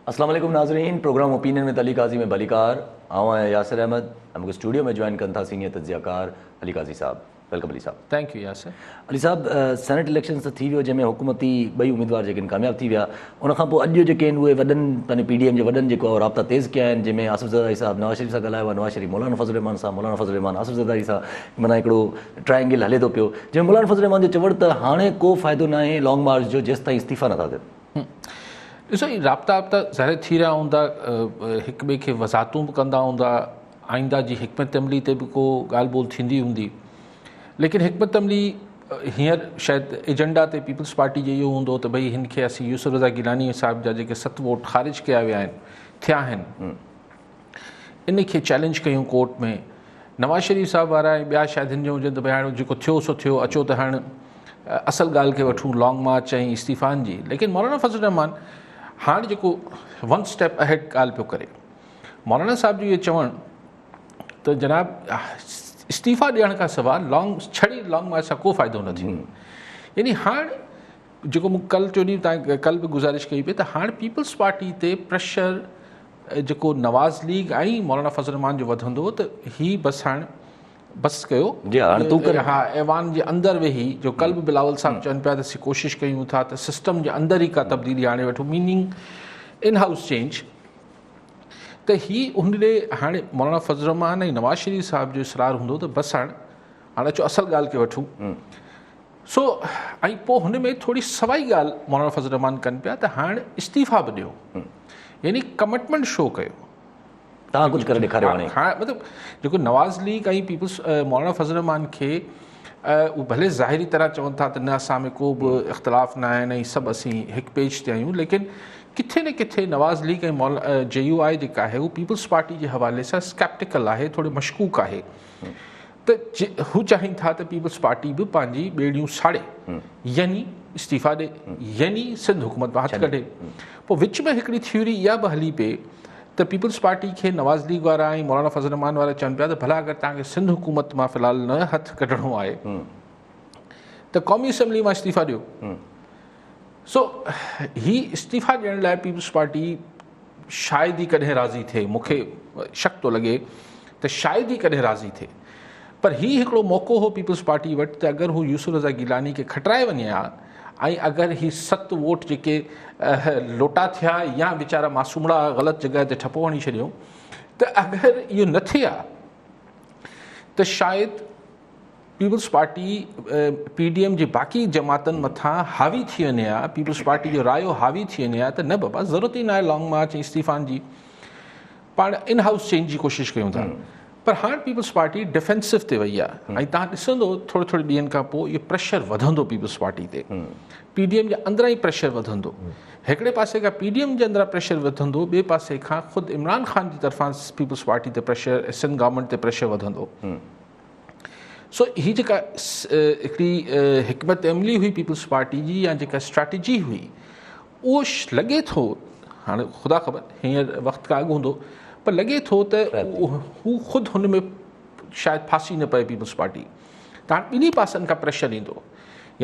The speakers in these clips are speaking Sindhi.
اسلام عليڪم ناظرين programme opinion with Ali Qazi ۾ ڀليڪار آئون آهيان ياسر احمد ۽ مونکي اسٽوڊيو ۾ جوائن ڪن ٿا سينيئر تجزيه ڪار علي قاضي صاحب welcome Ali صاحب. Thank you Yasir. Ali صاحب سينيٽ اليڪشنز ته ٿي ويو جنهن ۾ حڪومتي ٻئي اميدوار جيڪي آهن ڪامياب ٿي ويا ان کان پوء اڄ جيڪي آهن اهي وڏن پنهنجي پي ڊي ايم جي وڏن جيڪو آهي رابطا تيز ڪيا آهن جنهن ۾ آصف زرداري صاحب نواز شريف سان ڳالهايو آهي نواز شريف مولانا فضل الرحمان سان مولانا فضل الرحمان آصف زرداري سان معنيٰ هڪڙو ٽرائنگل هلي ٿو پيو جنهن ۾ مولانا فضل الرحمان جو چوڻ ته هاڻي ڪو فائدو ناهي لانگ مارچ جو جيستائين استعيفا نٿا ٿين. ڏسو هي رابطا وابطا ظاهر ٿي رهيا هوندا هڪ ٻئي کي وضاحتون به ڪندا هوندا آئنده جي حڪمت عملي تي به ڪو ڳالهه ٻولهه ٿيندي هوندي ليڪن حڪمت عملي هينئر شايد ايجنڊا تي پيپلز پارٽي جي اهو هوندو ته ڀئي هن کي اسين يوسف رضا گيلاني صاحب جا جيڪي 7 ووٽ خارج ڪيا ويا آهن ٿيا آهن ان کي چئلينج ڪيون ڪورٽ ۾ نواز شريف صاحب وارا ۽ ٻيا شايد هن جو هجن ته ڀئي هاڻي جيڪو ٿيو سو ٿيو اچو ته هاڻ اصل ڳالهه کي وٺون لانگ مارچ ۽ استعيفائن جي ليڪن مولانا فضل الرحمان هاڻ جيڪو ون اسٽيپ اهيڊ ڳالهه پيو ڪري مولانا صاحب جو اهو چوڻ ته جناب استعيفا ڏيڻ کان سواء لانگ ڇڙي لانگ مارچ سان ڪو فائدو نه ٿيندو يعني هاڻ جيڪو مون ڪل ٽيون ڏينهن تان ڪل به گذارش ڪئي پئي ته هاڻ پيپلز پارٽي تي پريشر جيڪو نواز ليگ ۽ مولانا فضل الرحمان جو وڌندو ته هي بس هاڻ بس ڪيو جي هاڻ تون ڪر ها ايوان جي اندر ويهي جو ڪل به بلاول صاحب چون پيا ته اسين ڪوشش ڪيون ٿا ته سسٽم جي اندر ئي ڪا تبديلي آڻي وٺون ميننگ ان هائوس چينج ته هي ان ڏي هاڻي مولانا فضل الرحمان ۽ نواز شريف صاحب جو اصرار هوندو ته بس هاڻ هاڻ اچو اصل ڳالهه کي وٺون سو ۽ پوء هن ۾ ٿوري سوائي ڳالهه مولانا فضل الرحمان ڪن پيا ته هاڻ استعيفا به ڏيو يعني ڪمٽمينٽ شو ڪيو تان ڪجهه ڪري ڏيکاريو هاڻي ها مطلب جيڪو نواز ليگ ۽ پيپلز مولانا فضل الرحمان کي هو ڀلي ظاهري طرح چون ٿا ته نه اسان ۾ ڪو به اختلاف نه آهن ۽ سڀ اسين هڪ پيج تي آهيون ليڪن ڪٿي نه ڪٿي نواز ليگ ۽ جي يو آء جيڪا آهي هو پيپلز پارٽي جي حوالي سان اسڪيپٽيڪل آهي ٿوري مشڪوڪ آهي ته هو چاهين ٿا ته پيپلز پارٽي به پنهنجي ٻيڙيون ساڙي يعني استعيفا ڏي يعني سنڌ حڪومت مان هٿ ڪڍي پوء وچ ۾ هڪڙي ٿيوري اها به هلي پئي ته پيپلز پارٽي کي نواز ليگ وارا ۽ مولانا فضل الرحمان وارا چون پيا ته ڀلا اگر توهان کي سنڌ حڪومت مان في الحال نه هٿ ڪڍڻو آهي ته قومي اسيمبلي مان استعيفا ڏيو سو هي استعيفا ڏيڻ لاء پيپلز پارٽي شايد ئي ڪڏهن راضي ٿئي مون کي شڪ ٿو لڳي ته شايد ئي ڪڏهن راضي ٿئي پر هي هڪڙو موقعو هو پيپلز پارٽي وٽ ته اگر هو يوسف رضا گيلاني کي کٽرائي وڃي ها ۽ اگر هي 7 ووٽ جيڪي لوٽا ٿيا يا ويچارا معصومڙا غلط جڳهه تي ٺپو هڻي ڇڏيو ته اگر اهو نه ٿئي ها ته شايد peoples party P D M جي باقي جماعتن مٿان حاوي ٿي وڃي ها پيپلز پارٽي جو رايو حاوي ٿي وڃي ها ته نه بابا ضرورت ئي نه آهي لانگ مارچ ۽ استعيفان جي پاڻ ان هائوس چينج جي ڪوشش ڪيون ٿا پر هاڻ پيپلز پارٽي ڊفينسو تي وئي آهي ۽ تهان ڏسندو ٿوري ٿوري ڏينهن کان پوء اهو پريشر وڌندو پيپلز پارٽي تي پي ڊي ايم جي اندران ئي پريشر وڌندو هڪڙي پاسي کان پي ڊي ايم جي اندران پريشر وڌندو ٻئي پاسي کان خود عمران خان جي طرفان پيپلز پارٽي تي پريشر سنڌ گورنمينٽ تي پريشر وڌندو سو هي جيڪا هڪڙي حڪمت عملي هئي پيپلز پارٽي جي يا جيڪا اسٽريٽجي هئي اهو لڳي ٿو هاڻي خدا خبر هينئر وقت کان اڳ هوندو پر لڳي ٿو ته هو خود هن ۾ شايد ڦاسي نه پئي پيپلز پارٽي ته هاڻي ٻنهي پاسن کان پريشر ايندو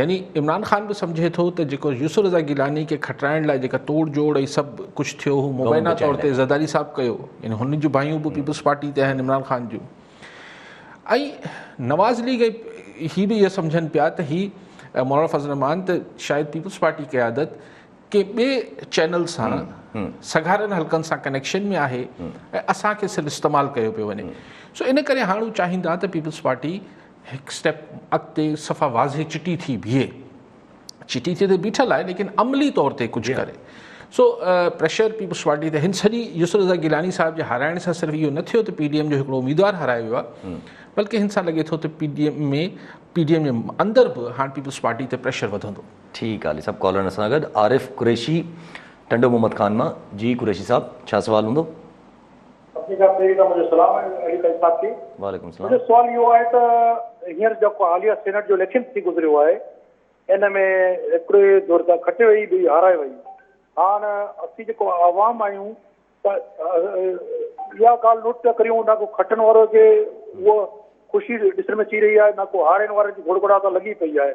يعني عمران خان به سمجهي ٿو ته جيڪو يوسف رضا گيلاني کي کٽرائڻ لاء جيڪا توڙ جوڙ ۽ سڀ ڪجهه ٿيو هو مبينا طور تي زرداري صاحب ڪيو يعني هن جون باهيون به پيپلز پارٽي تي آهن عمران خان جون ۽ نواز ليگ هي به اهو سمجهن پيا ته هي مولانا فضل الرحمان ته شايد پيپلز پارٽي قيادت ڪنهن ٻئي چينل سان سگهارن حلقن سان ڪنيڪشن ۾ آهي ۽ اسان کي صرف استعمال ڪيو پيو وڃي سو ان ڪري هاڻ هو چاهيندا ته پيپلز پارٽي هڪ اسٽيپ اڳتي صفا واضح چٽي ٿي بيهي چٽي ٿي ته بيٺل آهي ليڪن عملي طور تي ڪجهه ڪري سو پريشر پيپلز پارٽي تي هن سڄي يوسف رضا گيلاني صاحب جي هارائڻ سان صرف اهو نه ٿيو ته پي ڊي ايم جو هڪڙو اميدوار هارايو ويو آهي بلڪه هن سان لڳي ٿو ته P D M ۾ P D M جي اندر به هاڻ پيپلز پارٽي تي پريشر وڌندو. ٺيڪ آ علي صاحب ڪالر اسان گڏ عارف قريشي ٽنڊو محمد خان مان جي قريشي صاحب ڇا سوال هوندو. سڀني کان پهرين ته منهنجو سلام آهي علي قاضي صاحب کي. وعليڪم السلام. منهنجو سوال اهو آهي ته هينئر جيڪو حاليه سينيٽ جو اليڪشن ٿي گذريو آهي ان ۾ هڪڙي ڌر ته کٽي وئي ٻي هارائي وئي هاڻ اسين جيڪو عوام آهيون ته اها ڳالهه نوٽ پيا ڪريون نه ڪو کٽڻ وارو کي اها خوشي ڏسڻ ۾ اچي رهي آهي نه ڪو هارائڻ وارن جي گهڙ گهڙاٽ لڳي پئي آهي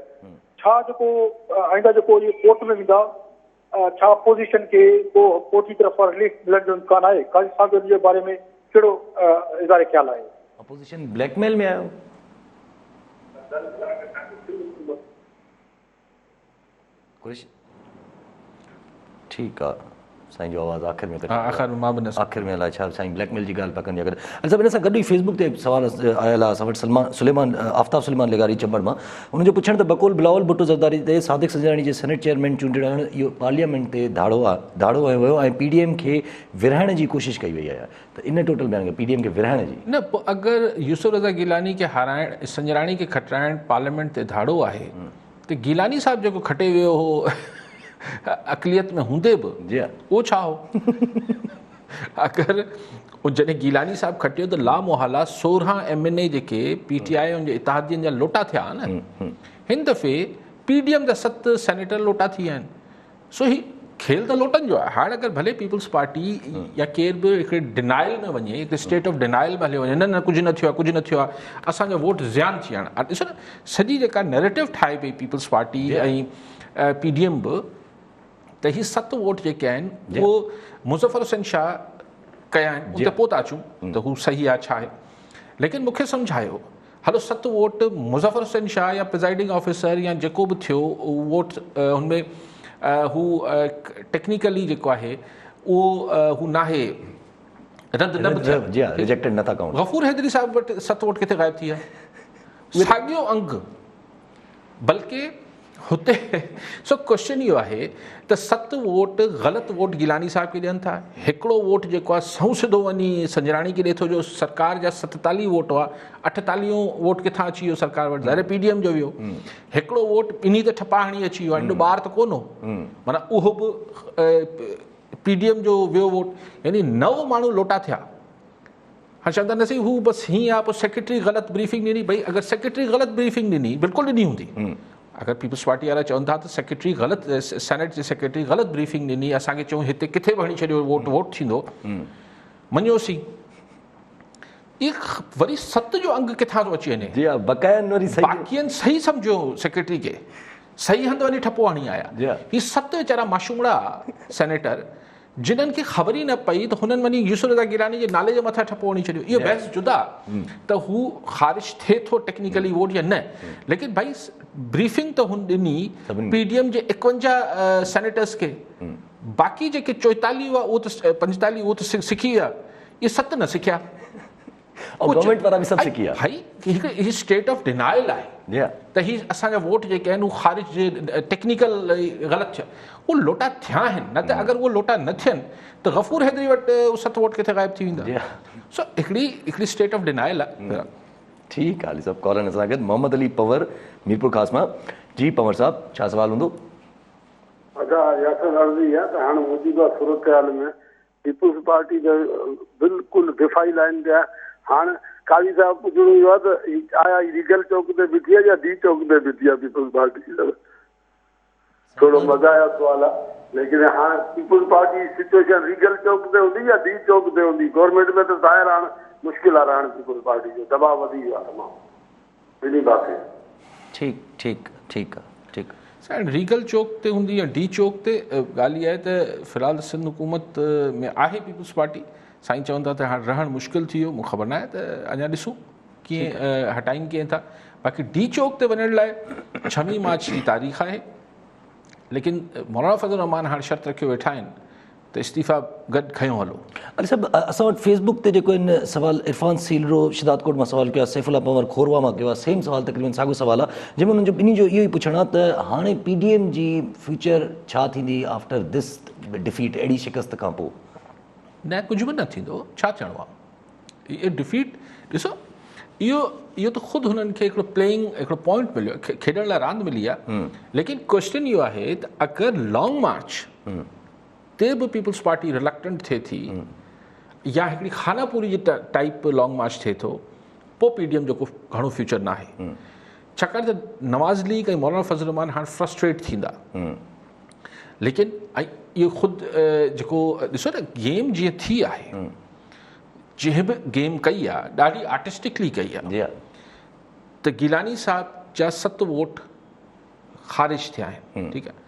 ڇا جيڪو آئنده جيڪو اهي ڪورٽ ۾ ويندا ڇا اپوزيشن کي ڪو ڪورٽ جي طرفان رليف ملڻ جو امڪان آهي؟ قاضي صاحب جو ان جي باري ۾ ڪهڙو اظهار خيال آهي؟ اپوزيشن بليڪ ميل ۾ آيو. قريشي ٺيڪ آ سائين جو آواز آخر ۾ ها آخر ۾ مان به نه آخر ۾ الائي ڇا سائين بليڪ ميل جي ڳالهه پيا ڪن يا ڪڏهن علي صاحب ان سان گڏ ئي فيسبوڪ تي سوال آيل آ اسان وٽ سلمان سليمان آفتاب سليمان لغاري چمبڙ مان ان جو پڇڻ ته بقول بلاول ڀٽو زرداري تي صادق سنجراڻي جي سينيٽ چيئرمين چونڊڻ اهو پارليامينٽ تي ڌاڙو آ ڌاڙو هنيو ويو ۽ پي ڊي ايم کي ورهائڻ جي ڪوشش ڪئي وئي آهي ته ان ٽوٽل بيان کي پي ڊي ايم کي ورهائڻ جي نه پوء اگر يوسف رضا گيلاني کي هارائڻ سنجراڻي کي کٽرائڻ پارليامينٽ تي ڌاڙو آهي ته گيلاني صاحب جيڪو کٽي ويو هو اقليت ۾ هوندي به جي ها اهو ڇا هو اگر جڏهن گيلاني صاحب کٽيو ته لا محالا 16 ايم اين اي جيڪي پي ٽي آء ان جي اتحادين جا لوٽا ٿيا نه هن دفعي پي ڊي ايم جا 7 سينيٽر لوٽا ٿي ويا آهن سو هي کيل ته لوٽن جو آهي. هاڻ اگر ڀلي پيپلز پارٽي يا ڪير به هڪڙي ڊنائل ۾ وڃي، هڪڙي اسٽيٽ آف ڊنائل ۾ هليو وڃي، نه نه ڪجهه نه ٿيو آهي، ڪجهه نه ٿيو آهي، اسان جا ووٽ زيان ٿي ويا آهن. ڏسو نه سڄي جيڪا نيريٽو ٺاهي پئي peoples party ۽ P D M به ته هي 7 ووٽ جيڪي آهن اهو مظفر حسين شاهه ڪيا آهن، ان تي پوء ٿا اچون ته هو صحيح آهي ڇا آهي، ليڪن مون کي سمجهايو هلو 7 ووٽ مظفر حسين شاهه يا پرزائيڊنگ آفيسر يا جيڪو به ٿيو ووٽ هن ۾ هو ٽيڪنيڪلي جيڪو آهي اهو هو ناهي رد نه به ٿيا جي ها ريجيڪٽيڊ نه ٿا ڪائونٽ غفور حيدري صاحب وٽ 7 ووٽ ڪٿي غائب ٿي ويا ساڳيو انگ بلڪه هتي سو ڪوشچن اهو آهي ته 7 ووٽ غلط ووٽ گيلاني صاحب کي ڏين ٿا، هڪڙو ووٽ جيڪو آهي سنئون سڌو وڃي سنجراڻي کي ڏي ٿو جو سرڪار جا 47 ووٽ هئا، 48 ووٽ ڪٿان اچي ويو سرڪار وٽ ظاهر پي ڊي ايم جو ويو، هڪڙو ووٽ ٻنهي تي ٺپا هڻي اچي ويو آهي، ايڏو ٻار ته ڪونه هو معنيٰ اهو به پي ڊي ايم جو ويو ووٽ يعني 9 ماڻهو لوٽا ٿيا. هاڻ چون ٿا نه سائين هو بس هيئن آ پوء سيڪريٽري غلط بريفنگ ڏني ڀئي اگر سيڪريٽري غلط بريفنگ ڏني بلڪل ڏني هوندي اگر پيپلز پارٽي وارا چون ٿا ته سيڪريٽري غلط سينيٽ جي سيڪريٽري غلط بريفنگ ڏني اسان کي چيون هتي ڪٿي به هڻي ڇڏيو ووٽ ووٽ ٿيندو مڃيوسين هي وري 7 جو انگ ڪٿان ٿو اچي وڃي جي ها بقايا وري صحيح باقين صحيح سمجهيو سيڪريٽري کي صحيح هنڌ وڃي ٺپو هڻي آيا هي 7 ويچارا معصومڙا سينيٽر جنھن کي خبر ئي نه پئي ته هنن وڃي يوسف رضا گيلاني جي نالي جي مٿان ٺپو هڻي ڇڏيو. اهو بحث جدا ته هو خارج ٿئي ٿو ٽيڪنيڪلي ووٽ يا نه ليڪن ڀائي بريفنگ ته هن ڏني پي ڊي ايم جي 51 سينيٽرز کي باقي جيڪي 44 هئا اهو ته 45 اهو ته سکي ويا اهي 7 نه سکيا. گورنمينٽ وارا به سڀ سکي ويا. ڀائي هڪ هي اسٽيٽ آف ڊينائل آهي جي ها ته هي اسان جا ووٽ جيڪي آهن هو خارج جي ٽيڪنيڪل غلط ٿيا اهي لوٽا ٿيا آهن نه ته اگر اهي لوٽا نه ٿين ته غفور حيدري وٽ اهي 7 ووٽ ڪٿي غائب ٿي ويندا جي ها سو هڪڙي هڪڙي اسٽيٽ آف ڊينائل آهي. ٺيڪ آهي علي صاحب ڪالر سان گڏ محمد علي پنور ميرپور خاص مان جي پنور صاحب ڇا سوال هوندو. ادا ياسر عرض هي آهي ته هاڻ موجوده صورتحال ۾ پيپلز پارٽي ته بلڪل دفاعي لائين تي آهي. هاڻ قاضي صاحب پڇڻو اهو آهي ته آيا هي ريگل چوڪ تي بيٺي آهي يا ڊي چوڪ تي بيٺي آهي پيپلز پارٽي؟ ٿورو مزاحيه سوال آهي ليڪن هاڻ پيپلز پارٽي جي سچوئيشن ريگل چوڪ تي هوندي يا ڊي چوڪ تي هوندي؟ گورنمينٽ ۾ ته ظاهر هاڻ مشڪل آهي رهڻ پيپلز پارٽي جو دٻاء وڌي ويو آهي تمام. ٻنهي پاسي. ٺيڪ ٺيڪ ٺيڪ آ ٺيڪ. سائين ريگل چوڪ تي هوندي يا ڊي چوڪ تي ڳالهه اها آهي ته في الحال سنڌ حڪومت ۾ آهي پيپلز پارٽي سائين چون ٿا ته هاڻ رهڻ مشڪل ٿي ويو مون خبر ناهي ته اڃا ڏسون ڪيئن هٽائين ڪيئن ٿا باقي ڊي چوڪ تي وڃڻ لاء 26 مارچ جي تاريخ آهي ليڪن مولانا فضل الرحمان هاڻ شرط رکيو ويٺا آهن ته استعيفيٰ گڏ کنيو هلو. علي صاحب اسان وٽ فيس بڪ تي جيڪو ان سوال عرفان سيلرو شھدادڪوٽ مان سوال ڪيو آهي سيف الله پنور کوروا مان ڪيو آهي سيم سوال تقريبن ساڳيو سوال آهي جنهن ۾ انهن جو ٻنهي جو اهو ئي پڇڻ آهي ته هاڻي پي ڊي ايم جي فيوچر ڇا ٿيندي آفٽر this defeat اهڙي شڪست کان پوء. نه ڪجهه به نه ٿيندو ڇا ٿيڻو آهي اهي ڊفيٽ ڏسو اهو اهو ته خود هنن کي هڪڙو پليئنگ هڪڙو پوائنٽ مليو کيڏڻ لاء راند ملي آهي ليڪن ڪوئسچن اهو آهي ته اگر لانگ مارچ تي به پيپلز پارٽي رلڪٽنٽ ٿئي ٿي يا هڪڙي خانه پوري جي ٽائيپ لانگ مارچ ٿئي ٿو پوء پي ڊي ايم جو ڪو گهڻو فيوچر نه آهي ڇاڪاڻ ته نواز ليگ ۽ مولانا فضل الرحمان هاڻ فرسٽريٽ ٿيندا ليڪن ۽ اهو خود جيڪو ڏسو نه گيم جيئن ٿي آهي جنهن به گيم ڪئي آهي ڏاڍي آرٽسٽڪلي ڪئي آهي ته گيلاني صاحب جا 7 ووٽ خارج ٿيا آهن ٺيڪ آهي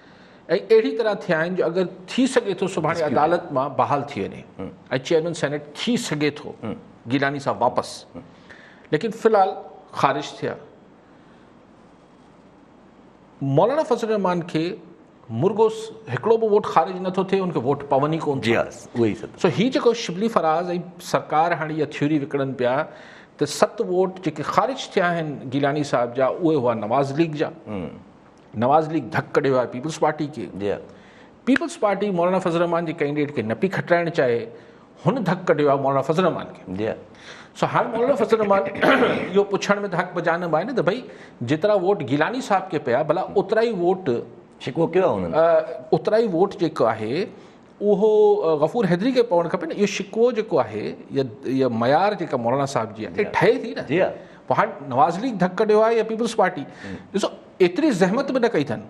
۽ اهڙي طرح ٿيا آهن جو اگر ٿي سگهي ٿو سڀاڻي عدالت مان بحال ٿي وڃي ۽ چيئرمين سينيٽ ٿي سگهي ٿو گيلاني صاحب واپس ليڪن في الحال خارج ٿيا. مولانا فضل الرحمان کي مرڳو هڪڙو به ووٽ خارج نٿو ٿئي ان کي ووٽ پون ئي ڪون جي ها اهو ئي ست سو هي جيڪو شبلي فراز ۽ سرڪار هاڻي اها ٿيوري وڪڻن پيا ته ست ووٽ جيڪي خارج ٿيا آهن گيلاني صاحب جا اهي هئا نواز ليگ جا نواز ليگ ڌڪ ڪڍيو آهي پيپلز پارٽي کي جي ها پيپلز پارٽي مولانا فضل الرحمان جي ڪينڊيڊيٽ کي نه پئي کٽرائڻ چاهي هن ڌڪ ڪڍيو آهي مولانا فضل الرحمان کي جي سو هاڻ مولانا فضل الرحمان اهو پڇڻ ۾ ته حق بجانب آهي نه ته ڀئي جيترا ووٽ گيلاني صاحب کي پيا ڀلا اوترا ئي ووٽ شڪوو ڪيو آهي انهن اوترا ئي ووٽ جيڪو آهي اهو غفور حيدري کي پوڻ کپي نه اهو شڪوو جيڪو آهي يا معيار جيڪا مولانا صاحب جي آهي ٺهي ٿي نه جي ها پوء هاڻ نواز ليگ ڌڪ ڪڍيو آهي يا پيپلز پارٽي ڏسو ايتري زحمت به نه ڪئي اٿن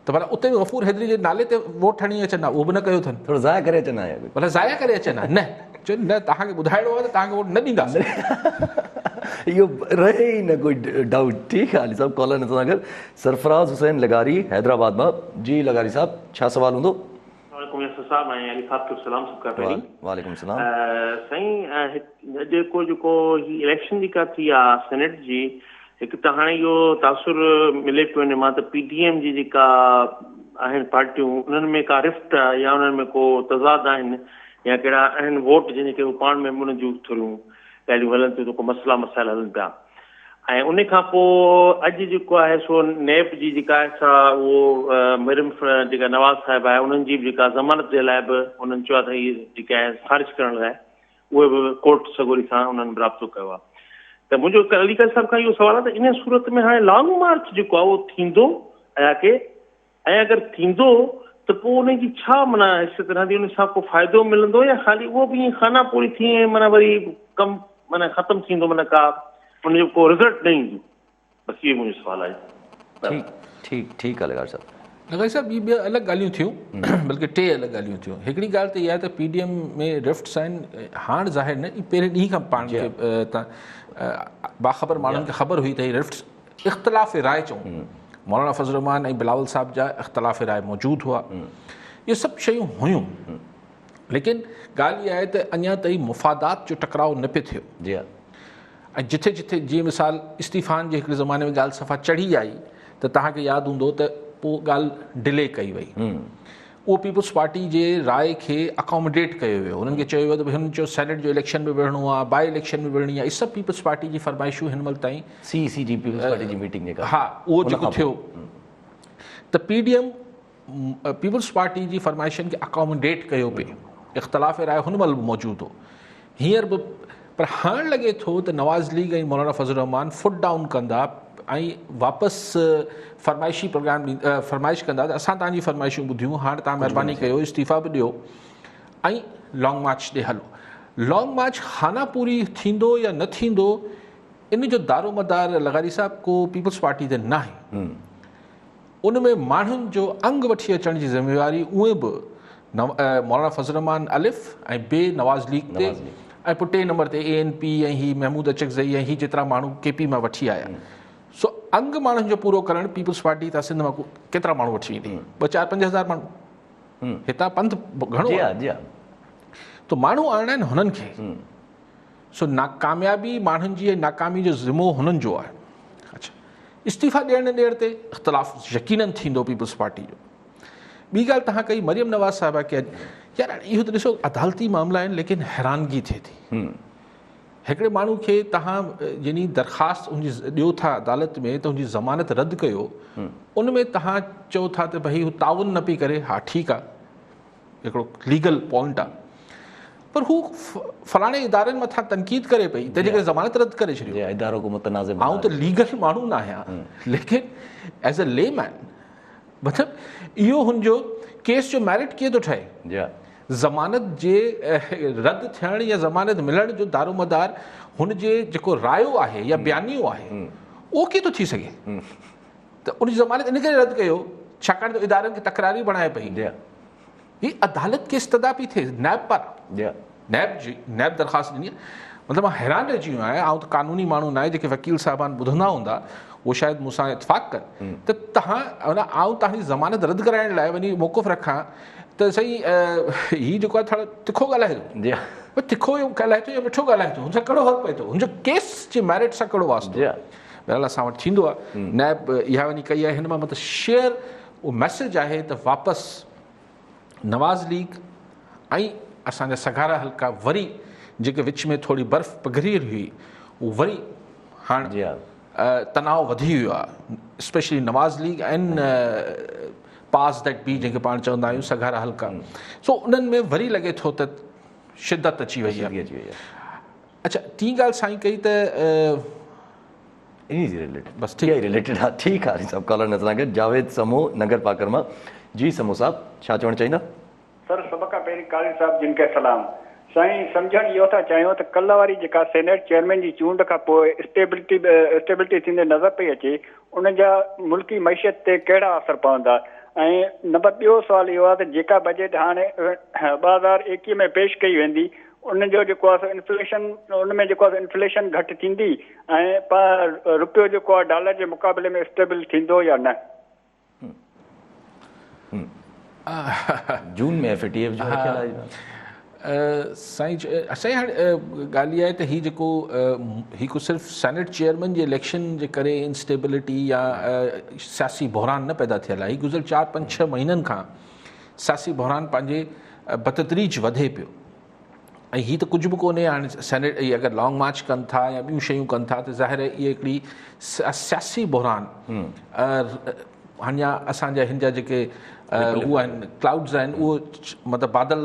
ته ڀلا اتي به غفور حيدري جي نالي تي ووٽ هڻي اچن ها اهو به نه ڪيو اٿن. ٿورو ضايع ڪري اچن ها يا ڪجهه. ڀلا ضايع ڪري اچن ها نه چون نه توهان کي ٻڌائڻو آهي ته توهان کي ووٽ نه ڏينداسين. اهو رهي ئي نه ڪوئي ڊائوٽ. ٺيڪ آهي علي صاحب ڪالر اسان سان گڏ سرفراز حسين لغاري حيدرآباد مان جي لغاري صاحب ڇا سوال هوندو. السلام عليڪم ياسر صاحب ۽ علي صاحب کي به سلام سڀ کان پهرين. وعليڪم السلام. سائين اڄ جيڪو جيڪو هي اليڪشن جيڪا ٿي آ سينيٽ جي هڪ ته هاڻي اهو تاثر ملي پيو ان مان ته پي ڊي ايم جي جيڪا آهن پارٽيون انهن ۾ ڪا رفٽ آ يا انهن ۾ ڪو تضاد آهن يا ڪهڙا آهن ووٽ جنهن جي ڪري هو پاڻ ۾ به انهن جون ٿوريون ڳالهيون هلن ٿيون ته ڪو مسئلا مسائل هلن پيا ۽ ان کان پوء اڄ جيڪو آهي سو نيب جي جيڪا آهي سا اهو مريم جيڪا نواز صاحب آهي انهن جي به جيڪا ضمانت جي لاء به انهن چيو آهي ته هي جيڪي آهي خارج ڪرڻ لاء اهي به ڪورٽ سڳوري سان انهن به رابطو ڪيو آهي ته منهنجو علي قاضي صاحب کان اهو سوال آهي ته ان صورت ۾ هاڻي لانگ مارچ جيڪو آهي اهو ٿيندو يا ڪي ۽ اگر ٿيندو ته پوء ان جي ڇا معنيٰ حيثيت رهندي، ان سان ڪو فائدو ملندو يا خالي اهو به ائين خانه پوري ٿي ۽ معنيٰ وري ڪم معنيٰ ختم ٿيندو معنيٰ ڪا ان جو ڪو رزلٽ نه ايندو. بس اهو منهنجو سوال آهي. ٺيڪ ٺيڪ ٺيڪ آ لغاري صاحب. لغاري صاحب هي ٻه الڳ ڳالهيون ٿيون بلڪه ٽي الڳ ڳالهيون ٿيون هڪڙي ڳالهه ته اها آهي ته پي ڊي ايم ۾ رفٽس آهن هاڻ ظاهر نه پهرين ڏينهن کان پاڻ کي باخبر ماڻهن کي خبر هئي ته هي رفٽس اختلاف راء چئون مولانا فضل الرحمان ۽ بلاول صاحب جا اختلاف راء موجود هئا اهي سڀ شيون هيون ليڪن ڳالهه اها آهي ته اڃا تائين مفادات جو ٽڪراء نه پئي ٿيو جي ها ۽ جٿي جٿي جيئن مثال استعيفان جي هڪڙي زماني ۾ ڳالهه صفا چڙهي آئي ته توهان کي ياد هوندو ته پوء ڳالهه ڊلي ڪئي وئي اهو پيپلز پارٽي جي راء کي اڪاموڊيٽ ڪيو ويو انهن کي چيو ويو ته هنن چيو سينيٽ جو اليڪشن به وڙهڻو آهي باء اليڪشن به وڙهڻي آهي اهي سڀ پيپلز پارٽي جي فرمائشون هن مهل تائين سي سي جي پيپلز پارٽي جي ميٽنگ جيڪا ها اهو جيڪو ٿيو ته P D M peoples party جي فرمائشن کي اڪاموڊيٽ ڪيو پئي اختلاف راء هن مهل به موجود هو هينئر به پر هاڻ لڳي ٿو ته نواز ليگ ۽ مولانا فضل الرحمان فٽ ڊائون ڪندا ۽ واپس فرمائشي پروگرام فرمائش ڪندا ته اسان توهان جي فرمائشون ٻڌيون هاڻ توهان مهرباني ڪيو استعيفا به ڏيو ۽ لانگ مارچ ڏي هلو لانگ مارچ خانه پوري ٿيندو يا نه ٿيندو ان جو دارو مدار لغاري صاحب ڪو پيپلز پارٽي تي ناهي ان ۾ ماڻهن جو انگ وٺي اچڻ جي ذميواري اونئن به مولانا فضل الرحمان الف ۽ بي نواز ليگ تي ۽ پوء ٽئين نمبر تي اي اين پي ۽ هي محمود اچڪزئي ۽ هي جيترا ماڻهو ڪي پي مان وٺي آيا سو انگ ماڻهن جو پورو ڪرڻ پيپلز پارٽي تان سنڌ مان ڪيترا ماڻهو وٺي ويندي ٻه چار 5000 ماڻهو هتان پنڌ گهڻو آهي ته ماڻهو آڻڻا آهن هنن کي سو ناڪاميابي ماڻهن جي ۽ ناڪامي جو ذمو هنن جو آهي. اڇا استعيفا ڏيڻ نه ڏيڻ تي اختلاف يقينن ٿيندو پيپلز پارٽي جو. ٻي ڳالهه توهان ڪئي مريم نواز صاحبه کي اڄ يار اهو ته ڏسو عدالتي معاملا آهن ليڪن حيرانگي ٿئي ٿي. هڪڙي ماڻهو کي توهان يعني درخواست ان جي ڏيو ٿا عدالت ۾ ته ان جي ضمانت رد ڪيو ان ۾ توهان چئو ٿا ته ڀئي هو تعاون نه پئي ڪري ها ٺيڪ آهي هڪڙو ليگل پوائنٽ آ پر هو فلاڻي ادارن مٿان تنقيد ڪري پئي تنهن جي ڪري ضمانت رد ڪري ڇڏيو. جي ادارو ڪو متنازع آئون ته ليگل ماڻهو نه آهيان ليڪن ايز اي لي مين مطلب اهو هن جو ڪيس جو ميرٽ ڪيئن ٿو ٺهي؟ جي ضمانت جي رد ٿيڻ يا ضمانت ملڻ جو دارومدار هن جي جيڪو رايو آهي يا بيانيو آهي اهو ڪيئن ٿو ٿي سگهي؟ ته ان جي ضمانت ان ڪري رد ڪيو ڇاڪاڻ ته ادارن کي تڪراري بڻائي پئي. جي. هي عدالت کي استدعا پئي ٿئي نيب پاران. جي. نيب جي نيب درخواست ڏني مطلب مان حيران رهجي ويو آهيان آئون ته قانوني ماڻهو نه آهيان جيڪي وڪيل صاحبان ٻڌندا هوندا اهو شايد مون سان اتفاق ڪن ته تهان آئون تهان جي ضمانت رد ڪرائڻ لاء وڃي موقف رکان ته سائين هي جيڪو آهي ٿورو تکو ڳالهائي ٿو جي تکو ڳالهائي ٿو يا مٺو ڳالهائي ٿو هن سان ڪهڙو فرق پئي ٿو هن جو ڪيس جي ميرٽ سان ڪهڙو واسطو جي بهرحال اسان وٽ ٿيندو آهي نيب اها وڃي ڪئي آهي هن مان مطلب شيئر اهو ميسج آهي ته واپس نواز ليگ ۽ اسان جا سگهارا حلقا وري جيڪي وچ ۾ ٿوري برف پگهريل هئي اهو وري هاڻ تناء وڌي ويو آهي specially Nawaz league ۽ powers that be جنهن کي پاڻ چوندا آهيون سگهارا حلقا سو انهن ۾ وري لڳي ٿو ته شدت اچي وئي آهي اچھا ٽين ڳالهه سائين ڪئي ته انهي جي رليٽيڊ بس ٺيڪ رليٽيڊ ها ٺيڪ آ سڀ ڪالر نظر آگي جاويد سمو ننگر پاڪر مان جي سمو صاحب ڇا چوڻ چاهيندا. سر سڀ کان پهرين قاضي صاحب جن کي سلام. سائين سمجهڻ اهو ٿا چاهيون ته ڪلهه واري جيڪا سينيٽ چيئرمين جي چونڊ کان پوء اسٽيبلٽي اسٽيبلٽي ٿيندي نظر پئي اچي ان جا ملڪي معيشت تي ڪهڙا اثر پوندا ۽ نمبر ٻيو سوال اهو آهي ته جيڪا بجيٽ هاڻي 2021 ۾ پيش ڪئي ويندي ان جو جيڪو آهي سو انفليشن ان ۾ جيڪو آهي سو انفليشن گهٽ ٿيندي ۽ رپيو جيڪو آهي ڊالر جي مقابلي ۾ اسٽيبل ٿيندو يا نه؟ جون ۾ ايف اي ٽي ايف جو رکيل آهي سائين سائين هاڻي ڳالهه اها آهي ته هي جيڪو هي ڪو صرف سينيٽ چيئرمين جي اليڪشن جي ڪري انسٽيبلٽي يا سياسي بحران نه پيدا ٿيل آهي هي گذريل 4 5 6 مهينن کان سياسي بحران پنهنجي بتدريج وڌي پيو ۽ هي ته ڪجهه به ڪونهي هاڻي سينيٽ اهي اگر لانگ مارچ ڪن ٿا يا ٻيون شيون ڪن ٿا ته ظاهر آهي اهي هڪڙي سياسي بحران اڃا اسان جا هن جا جيڪي هو آهن ڪلائوڊز آهن اهو مطلب بادل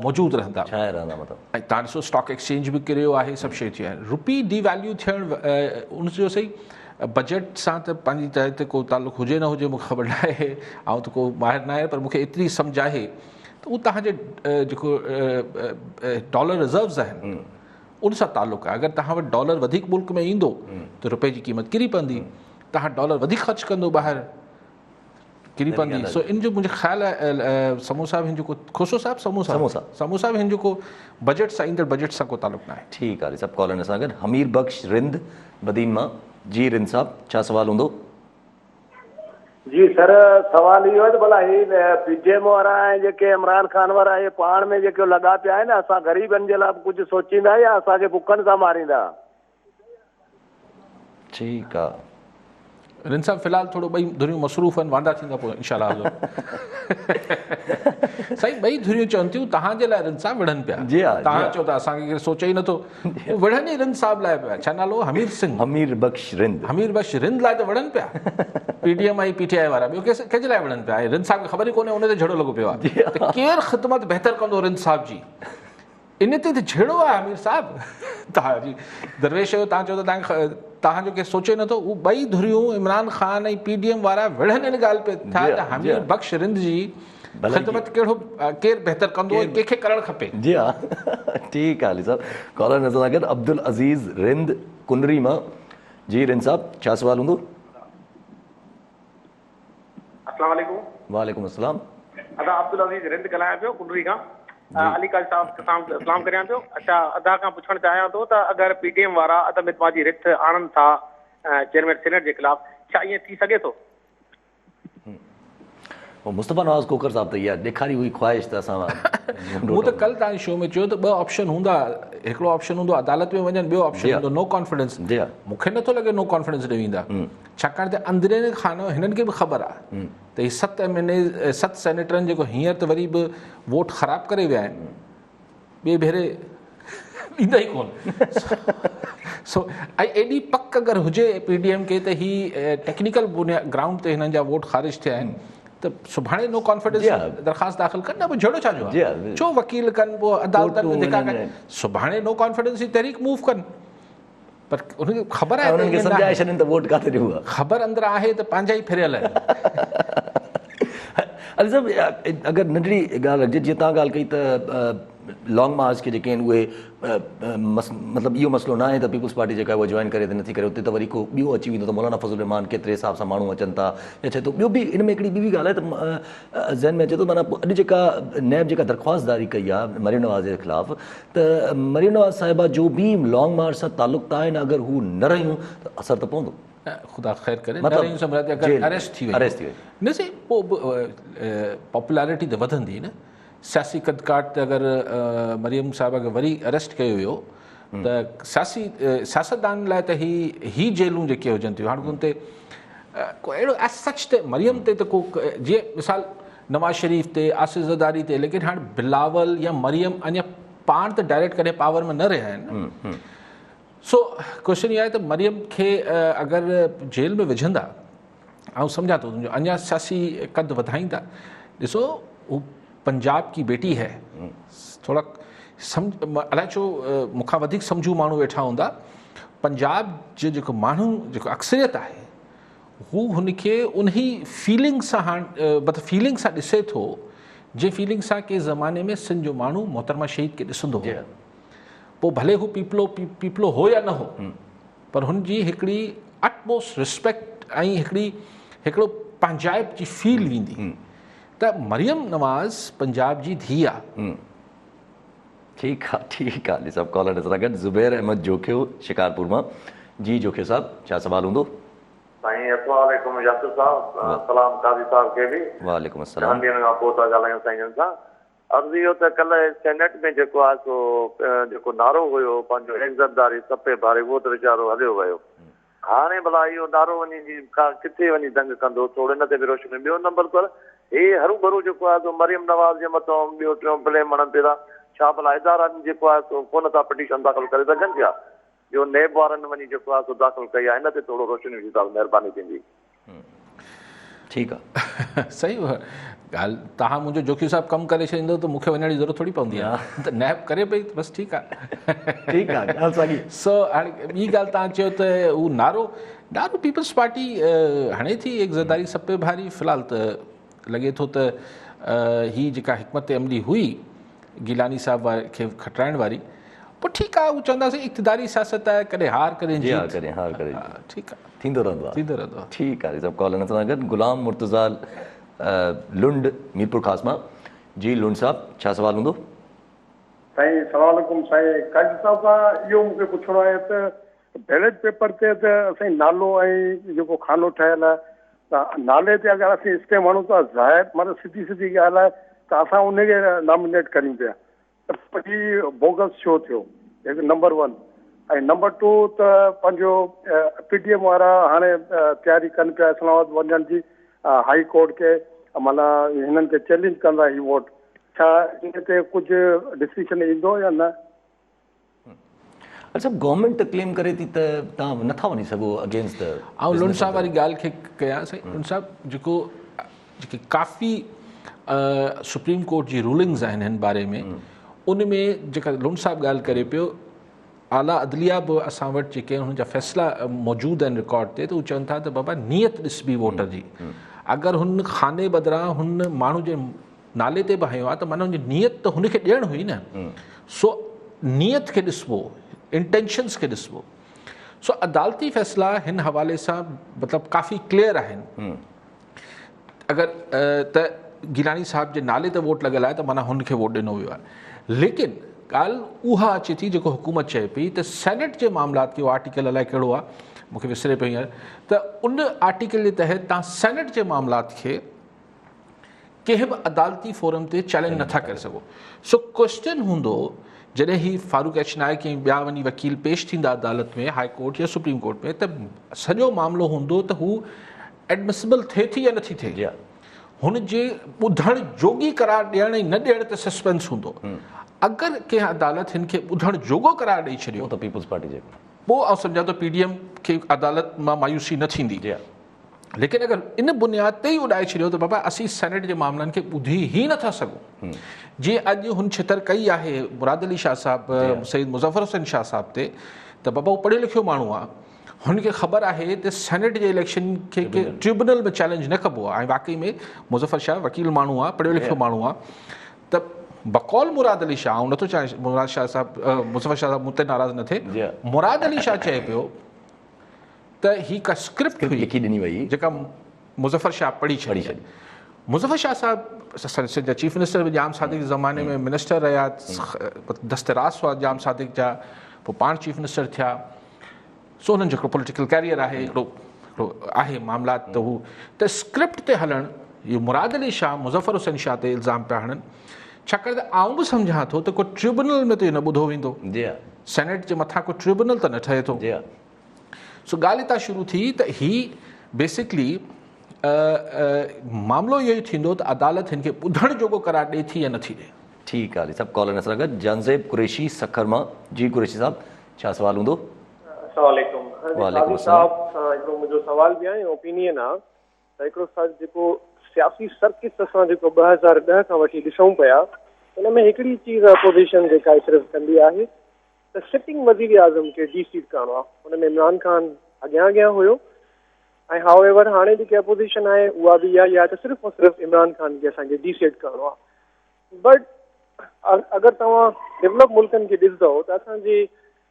موجود رهندا ڇانيل رهندا مطلب ۽ تان ڏسو اسٽاڪ ايڪسچينج به ڪريو آهي سڀ شيون ٿيون آهن روپي ڊي ويليو ٿيڻ ان جو صحيح بجيٽ سان ته پنهنجي جاء تي ڪو تعلق هجي نه هجي مونکي خبر نه آهي آئون ته ڪو ماهر نه آهيان پر مونکي ايتري سمجھ آهي ته اهو توهان جي جيڪو ڊالر رزروز آهن ان سان تعلق آهي اگر توهان وٽ ڊالر وڌيڪ ملڪ ۾ ايندو ته روپئي جي قيمت ڪري پوندي توهان ڊالر وڌيڪ خرچ ڪندو ٻاهر ڪري پوندي سو ان جو منهنجو خيال آهي سمو صاحب هن جو ڪو کوسو صاحب سمو صاحب سمو صاحب هن جو ڪو بجيٽ سان ايندڙ بجيٽ سان ڪو تعلق ناهي ٺيڪ آهي سڀ ڪالر سان گڏ حمير بخش رند بدين مان جي رند صاحب ڇا سوال هوندو جي سر سوال اهو آهي ته ڀلا هي پي ڊي ايم وارا ۽ جيڪي عمران خان وارا اهي پاڻ ۾ جيڪي لڳا پيا آهن اسان غريبن جي لاء به ڪجهه سوچيندا يا اسان کي بکن سان ماريندا. ٺيڪ آ. رند صاحب في الحال ٿورو ٻئي ڌريون مصروف آهن واندا ٿيندا پوء انشاء الله سائين ٻئي ڌريون چون ٿيون تهان جي لاء رند صاحب وڙهن پيا جي ها تهان چئو ته اسان کي ڪير سوچي ئي نٿو وڙهن ئي رند صاحب لاء پيا ڇا نالو حمير سنگهه حمير بخش رند حمير بخش رند لاء ته وڙهن پيا پي ڊي ايم ۽ پي ٽي آء وارا ٻيو ڪنهن جي لاء وڙهن پيا ۽ رند صاحب کي خبر ئي ڪونهي ان تي جهيڙو لڳو پيو آهي ته ڪير خدمت بهتر ڪندو رند صاحب جي ان تي ته جهيڙو آهي امير صاحب توهان جي درويش آهيو توهان چئو ٿا توهان توهان جو ڪير سوچي نٿو هو ٻئي ڌريون Imran Khan ۽ P D M وارا وڙهن ان ڳالهه پي ٿا ته حمير بخش رند جي خدمت ڪهڙو ڪير بهتر ڪندو ۽ ڪنهن کي ڪرڻ کپي. جي ها ٺيڪ آهي علي صاحب ڪالر نظر سان گڏ عبدالعزيز رند ڪنري مان جي رند صاحب ڇا سوال هوندو. السلام عليڪم. وعليڪم السلام. ادا عبدالعزيز رند ڳالهايان پيو ڪنري کان علي قاضي صاحب سان سلام ڪريان پيو اڇا ادا کان پڇڻ چاهيان ٿو ته اگر پي ڊي ايم وارا عدم اعتماد جي رٿ آڻن ٿا چيئرمين سينيٽ جي خلاف ڇا ائين ٿي سگهي ٿو؟ مصطفيٰ نواز کوکر صاحب ته اها ڏيکاري هئي خواهش ته اسان مون ته ڪل تان شو ۾ چيو ته ٻه آپشن هوندا هڪڙو آپشن هوندو عدالت ۾ وڃن ٻيو آپشن هوندو نو ڪانفيڊنس مون کي نٿو لڳي نو ڪانفيڊنس ڏي ويندا ڇاڪاڻ ته اندرين خانو هنن کي به خبر آهي ته هي 7 ايم اين اي 7 سينيٽرن جيڪو هينئر ته وري به ووٽ خراب ڪري ويا آهن ٻئي ڀيري ڏيندا ئي ڪون سو ۽ ايڏي پڪ اگر هجي پي ڊي ايم کي ته هي ٽيڪنيڪل گرائونڊ تي هنن جا ووٽ خارج ٿيا آهن ته سڀاڻي نو ڪانفيڊنس درخواست داخل ڪن نه پوء جهيڙو ڇا جو آهي ڇو وڪيل ڪن پوء عدالتن ۾ ڌڪا ڪن سڀاڻي نو ڪانفيڊنس جي تحريڪ موو ڪن پر انهن کي خبر آهي انهن کي سمجهائي ڇڏين ته ووٽ ڪاٿي ڏبو آهي خبر اندر آهي ته پنهنجا ئي ڦريل آهن. علي صاحب اگر ننڍڙي ڳالهه رکجي جيئن توهان ڳالهه ڪئي ته لانگ مارچ کي جيڪي آهن اهي مطلب اهو مسئلو نه آهي ته پيپلز پارٽي جيڪا آهي اها جوائن ڪري ته نٿي ڪري اتي ته وري ڪو ٻيو اچي ويندو ته مولانا فضل الرحمان ڪيتري حساب سان ماڻهو اچن ٿا يا ڇا ٿو ٻيو به ان ۾ هڪڙي ٻي به ڳالهه آهي ته ذهن ۾ اچي ٿو معنيٰ اڄ جيڪا نيب جيڪا درخواست جاري ڪئي آهي مريم نواز جي خلاف ته مريم نواز صاحبه جو به لانگ مارچ سان تعلق ته آهي نه اگر هو نه رهيون ته اثر ته پوندو. خدا خير ڪري نه رهيون سان مراد اگر اريسٽ ٿي وڃي اريسٽ ٿي وڃي نه سي پوء به پاپولارٽي ته وڌندي نه سياسي قد ڪاٺ تي اگر مريم صاحبه کي وري اريسٽ ڪيو ويو ته سياسي سياستدان لاء ته هي هي جيلون جيڪي هجن ٿيون هاڻ ان تي ڪو اهڙو ايز سچ ته مريم تي ته ڪو جيئن مثال نواز شريف تي آصف زرداري تي ليڪن هاڻ بلاول يا مريم اڃا پاڻ ته ڊائريڪٽ ڪڏهن پاور ۾ نه رهيا آهن سو ڪوشچن اها آهي ته مريم کي اگر جيل ۾ وجهندا آئون سمجهان ٿو تنهنجو اڃا سياسي قد وڌائيندا ڏسو هو پنجاب ڪي بيٽي هي ٿورا سمجھ الائي ڇو مون کان وڌيڪ سمجهو ماڻهو ويٺا هوندا پنجاب جو جيڪو ماڻهو جيڪو اڪثريت آهي هو هن کي انهي فيلنگ سان هاڻ مطلب فيلنگ سان ڏسي ٿو جنهن فيلنگ سان ڪنهن زماني ۾ سنڌ جو ماڻهو محترمه شهيد کي ڏسندو هو پوء ڀلي هو پيپلو پيپلو هو يا نه هو پر هن جي هڪڙي اٽموسٽ ريسپيڪٽ ۽ هڪڙي هڪڙو پنهنجائپ جي فيل ويندي ته مريم نواز پنجاب جي ڌيء آ. ٺيڪ آ ٺيڪ آ علي صاحب ڪالر سان گڏ زبير احمد جوکيو شڪارپور مان جي جوکيو صاحب ڇا سوال هوندو. سائين السلام عليڪم ياسر صاحب سلام قاضي صاحب کي به وعليڪم السلام گهڻن ڏينهن کان پوء ٿا ڳالهايون سائين جن سان عرض اهو ته ڪلهه سينيٽ ۾ جيڪو آهي سو جيڪو نعرو هيو پنهنجو ايڪ زرداري سب پي ڀاري اهو ته ويچارو هليو ويو هاڻي ڀلا اهو نعرو وڃي جي ڪا ڪٿي وڃي دنگ ڪندو ٿورو ان تي به روشني ٻيو نمبر پر هي هرو ڀرو جيڪو آهي سو مريم نواز جي مٿان ٻيو ٽيون بليم هڻن پيا ٿا ڇا ڀلا ادارا جيڪو آهي سو ڪونه ٿا پٽيشن داخل ڪري سگهن ڇا جو نيب وارن وڃي جيڪو آهي سو داخل ڪئي آهي ان تي ٿورو روشني وجهي ٿا مهرباني ٿيندي. ٺيڪ آ. صحيح ڳالهه تهان منهنجو جوکيو صاحب ڪم ڪري ڇڏيندو ته مونکي وڃڻ جي ضرورت ٿوري پوندي آ ته نيب ڪري پئي بس ٺيڪ آ ٺيڪ آ ڳالهه ساڳي سو هاڻي ٻي ڳالهه تهان چيو ته هو نعرو نعرو پيپلز پارٽي هڻي ٿي ايڪ زرداري سب پي ڀاري في الحال ته لڳي ٿو ته هي جيڪا حڪمت عملي هئي گيلاني صاحب کي کٽرائڻ واري پوء ٺيڪ آ هو چونداسين اقتداري سياست آهي ڪڏهن هار ڪڏهن جيت ڪڏهن هار ڪڏهن جيت ٺيڪ آ ٿيندو رهندو آ ٿيندو رهندو آ ٺيڪ آ سڀ ڪالر سان گڏ غلام مرتضيٰ لنڊ ميرپور خاص مان جي لنڊ صاحب ڇا سوال هوندو. سائين سلام عليڪم سائين قاضي صاحب کان اهو مون کي پڇڻو آهي ته بيلٽ پيپر تي ته سائين نالو ۽ جيڪو خانو ٺهيل آهي ته نالي تي اگر اسين اسٽيمپ هڻون ٿا ظاهر معنيٰ سڌي سڌي ڳالهه آهي ته اسان ان کي نامينيٽ ڪريون پيا ته هي بوگس ڇو ٿيو هڪ نمبر ون ۽ نمبر ٽو ته پنهنجو پي ڊي ايم وارا هاڻي تياري ڪن پيا اسلام آباد وڃڻ جي هائي ڪورٽ کي معنيٰ هنن کي چئلينج ڪندا هي ووٽ ڇا ان تي ڪجهه ڊسيشن ايندو يا نه؟ اچا گورنمينٽ ته ڪليم ڪري ٿي ته توهان نٿا وڃي سگهو اگينسٽ the آئون لنڊ صاحب واري ڳالهه کي ڪيان سائين لنڊ صاحب جيڪو جيڪي ڪافي سپريم ڪورٽ جي رولنگز آهن هن باري ۾ ان ۾ جيڪا لنڊ صاحب ڳالهه ڪري پيو اعليٰ عدليه به اسان وٽ جيڪي انهن جا فيصلا موجود آهن رڪارڊ تي ته هو چون ٿا ته بابا نيت ڏسبي ووٽر جي اگر هن خاني بدران هن ماڻهو جي نالي تي به هنيو آهي ته معنيٰ هن جي نيت ته هن کي ڏيڻ هئي نه سو نيت کي ڏسبو انٽينشنس کي ڏسبو سو عدالتي فيصلا هن حوالي سان مطلب ڪافي ڪليئر آهن اگر ته گيلاني صاحب جي نالي تي ووٽ لڳل آهي ته معنيٰ هن کي ووٽ ڏنو ويو آهي ليڪن ڳالهه اها اچي ٿي جيڪو حڪومت چئي پئي ته سينيٽ جي معاملات کي آرٽيڪل الائي ڪهڙو آهي مونکي وسري پيو هينئر ته ان آرٽيڪل جي تحت تان سينيٽ جي معاملات کي ڪنهن به عدالتي فورم تي چئلينج نٿا ڪري سگهو سو ڪويسچن هوندو جڏهن هي فاروق ايڇ نائڪ ۽ ٻيا وڃي وڪيل پيش ٿيندا عدالت ۾ هاء ڪورٽ يا سپريم ڪورٽ ۾ ته سڄو معاملو هوندو ته هو ايڊمسبل ٿئي ٿي يا نٿي ٿئي هن جي ٻڌڻ جوڳي قرار ڏيڻ ۽ نه ڏيڻ تي سسپينس هوندو اگر ڪنهن عدالت هن کي ٻڌڻ جوڳو قرار ڏئي ڇڏيو ته پيپلز پارٽي جي پوء آئون سمجهان ٿو پي ڊي ايم کي عدالت مان مايوسي نه ٿيندي ليڪن اگر ان بنياد تي ئي اڏائي ڇڏيو ته بابا اسين سينيٽ جي معاملن کي ٻڌي ئي نٿا سگهون جيئن اڄ هن ڇتر ڪئي آهي مراد علي شاهه صاحب سيد مظفر حسين شاهه صاحب تي ته بابا هو پڙهيو لکيو ماڻهو آهي هن کي خبر آهي ته سينيٽ جي اليڪشن کي ٽريبونل ۾ چئلينج نه ڪبو آهي ۽ واقعي ۾ مظفر شاهه وڪيل ماڻهو آهي پڙهيو لکيو ماڻهو آهي ته بقول مراد علي شاهه آئون نٿو چاهيان مراد شاهه صاحب مظفر شاهه صاحب مون تي ناراض نه ٿئي مراد علي شاهه چئي پيو ته هي ڪا اسڪرپٽ هئي لکي ڏني وئي جيڪا مظفر شاهه پڙهي ڇڏي. مظفر شاهه صاحب سنڌ جا چيف منسٽر به ڄام صادق جي زماني ۾ منسٽر رهيا، دست راست هئا ڄام صادق جا، پوء پاڻ چيف منسٽر ٿيا. سو انهن جو هڪڙو پوليٽيڪل ڪيريئر آهي، هڪڙو هڪڙو آهي معاملات ته هو ته اسڪرپٽ تي هلڻ اهو مراد علي شاهه مظفر حسين شاهه تي الزام پيا هڻن ڇاڪاڻ ته آئون به سمجهان ٿو ته ڪو ٽريبونل ۾ ته اهو نه ٻڌو ويندو جي ها سينيٽ جي مٿان ڪو ٽريبونل ته نه ٺهي ٿو جي ها سو ڳالهه هتان شروع ٿي ته هي بيسڪلي معاملو اهو ئي ٿيندو ته عدالت هن کي ٻڌڻ جوڳو قرار ڏئي ٿي يا نٿي ڏئي. ٺيڪ آ علي صاحب ڪالر سان گڏ جانزيب قريشي سکر مان جي قريشي صاحب ڇا سوال هوندو. السلام عليڪم جي وعليڪم قاضي السلام. صاحب سان هڪڙو منهنجو سوال به آهي ۽ اوپينين آ ته هڪڙو سر جيڪو سياسي سرڪس اسان جيڪو 2010 کان وٺي ڏسون پيا ان ۾ هڪڙي چيز اپوزيشن جيڪا صرف ڪندي آهي ته سٽنگ وزيراعظم کي ڊي سيٽ ڪرڻو آهي ان ۾ عمران خان اڳيان اڳيان هيو ۽ هاء ايور هاڻي جيڪي اپوزيشن آهي اها به اها ئي آهي ته صرف ۽ صرف عمران خان کي اسان کي ڊي سيٽ ڪرڻو آهي بٽ اگر توهان ڊولپ ملڪن کي ڏسندو ته اسان جي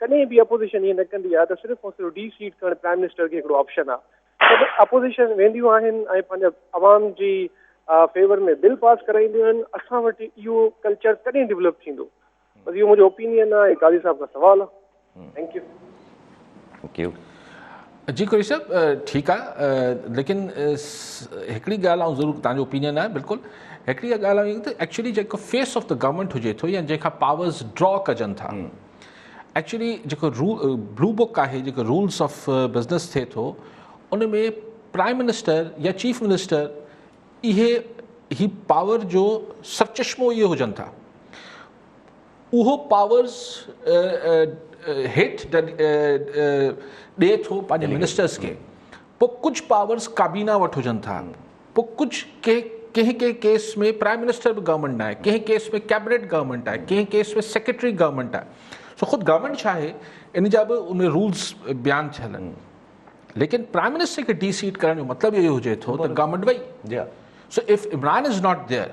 ڪڏهن به اپوزيشن ائين نه ڪندي آهي ته صرف ۽ صرف ڊي سيٽ ڪرڻ پرائم منسٽر کي هڪڙو آپشن آهي سڀ اپوزيشن وينديون آهن ۽ پنهنجا عوام جي فيور ۾ بل پاس ڪرائينديون آهن اسان وٽ اهو ڪلچر ڪڏهن ڊولپ ٿيندو بس اهو منهنجو اوپينين آهي ۽ قاضي صاحب کان سوال آهي thank you. Thank you. جي قريشي صاحب ٺيڪ آ ليڪن هڪڙي ڳالهه آئون ضرور تان جو اوپينين آهي بلڪل هڪڙي ڳالهه آئون ته ايڪچولي جيڪو فيس آف the government هجي ٿو يا جنهن کان پاورز ڊرا ڪجن ٿا ايڪچولي جيڪو بلو بڪ آهي جيڪو رولز آف بزنس ٿئي ٿو ان ۾ پرائم منسٽر يا چيف منسٽر اهي هي پاور جو سرچشمو اهي هجن ٿا اهو پاورز هيٺ ڏئي ٿو پنهنجي منسٽرز کي پوء ڪجهه پاورز ڪابينا وٽ هجن ٿا پوء ڪجهه ڪنهن ڪنهن ڪنهن ڪيس ۾ پرائم منسٽر به گورنمينٽ نه آهي ڪنهن ڪيس ۾ ڪيبنيٽ گورنمينٽ آهي ڪنهن ڪيس ۾ سيڪريٽري گورنمينٽ آهي سو خود گورنمينٽ ڇا آهي ان جا به ان ۾ رولز بيان ٿيل آهن ليڪن پرائم منسٽر کي ڊي سيٽ ڪرڻ جو مطلب اهو هجي ٿو ته گورنمينٽ وئي so if Imran is not there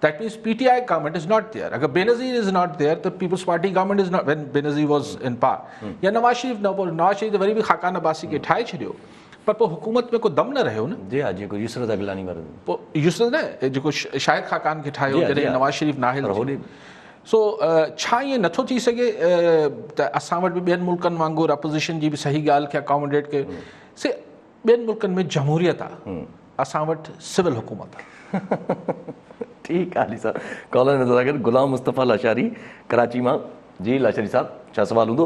that means P T I government is not there اگر بينظير is not there ته peoples party government is not when Benazir was in power يا نواز شريف نه پوء نواز شريف ته وري به خاقان عباسي کي ٺاهي ڇڏيو پر پوء حڪومت ۾ ڪو دم نه رهيو نه جي ها جيڪو يوسف رضا گيلاني وارو پوء يوسف نه جيڪو شاهد خاقان کي ٺاهيو جڏهن نواز شريف نااهل سو ڇا ائين نٿو ٿي سگهي ته اسان وٽ به ٻين ملڪن وانگر اپوزيشن جي به صحيح ڳالهه کي اڪاموڊيٽ ڪيو سي ٻين ملڪن ۾ جمهوريت آ اسان وٽ سول حڪومت آ. ٺيڪ آ علي صاحب ڪالر نظر آ غلام مصطفيٰ لاشاري ڪراچي مان جي لاشاري صاحب ڇا سوال هوندو.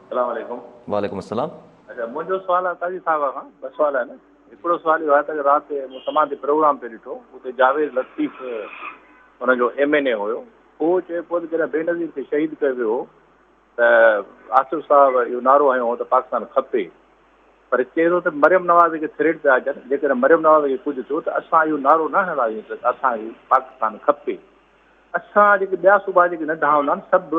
السلام عليڪم. وعليڪم السلام. اچا منهنجو سوال آهي قاضي صاحب کان ٻه سوال آهن هڪڙو سوال اهو آهي ته رات مون سمان تي پروگرام پئي ڏٺو اتي جاويد لطيف ان جو ايم اين اي هيو اهو چئي پيو ته جڏهن بينظير کي شهيد ڪيو ويو هو ته آصف صاحب اهو نعرو هنيو هو ته پاڪستان کپي پر چئي ٿو ته مريم نواز کي ٿريٽ پيا اچن جيڪڏهن مريم نواز کي ڪجهه ٿيو ته اسان اهو نعرو نه هڻنداسين ته اسان کي پاڪستان کپي اسان جيڪي ٻيا صوبا جيڪي ننڍا هوندا آهن سڀ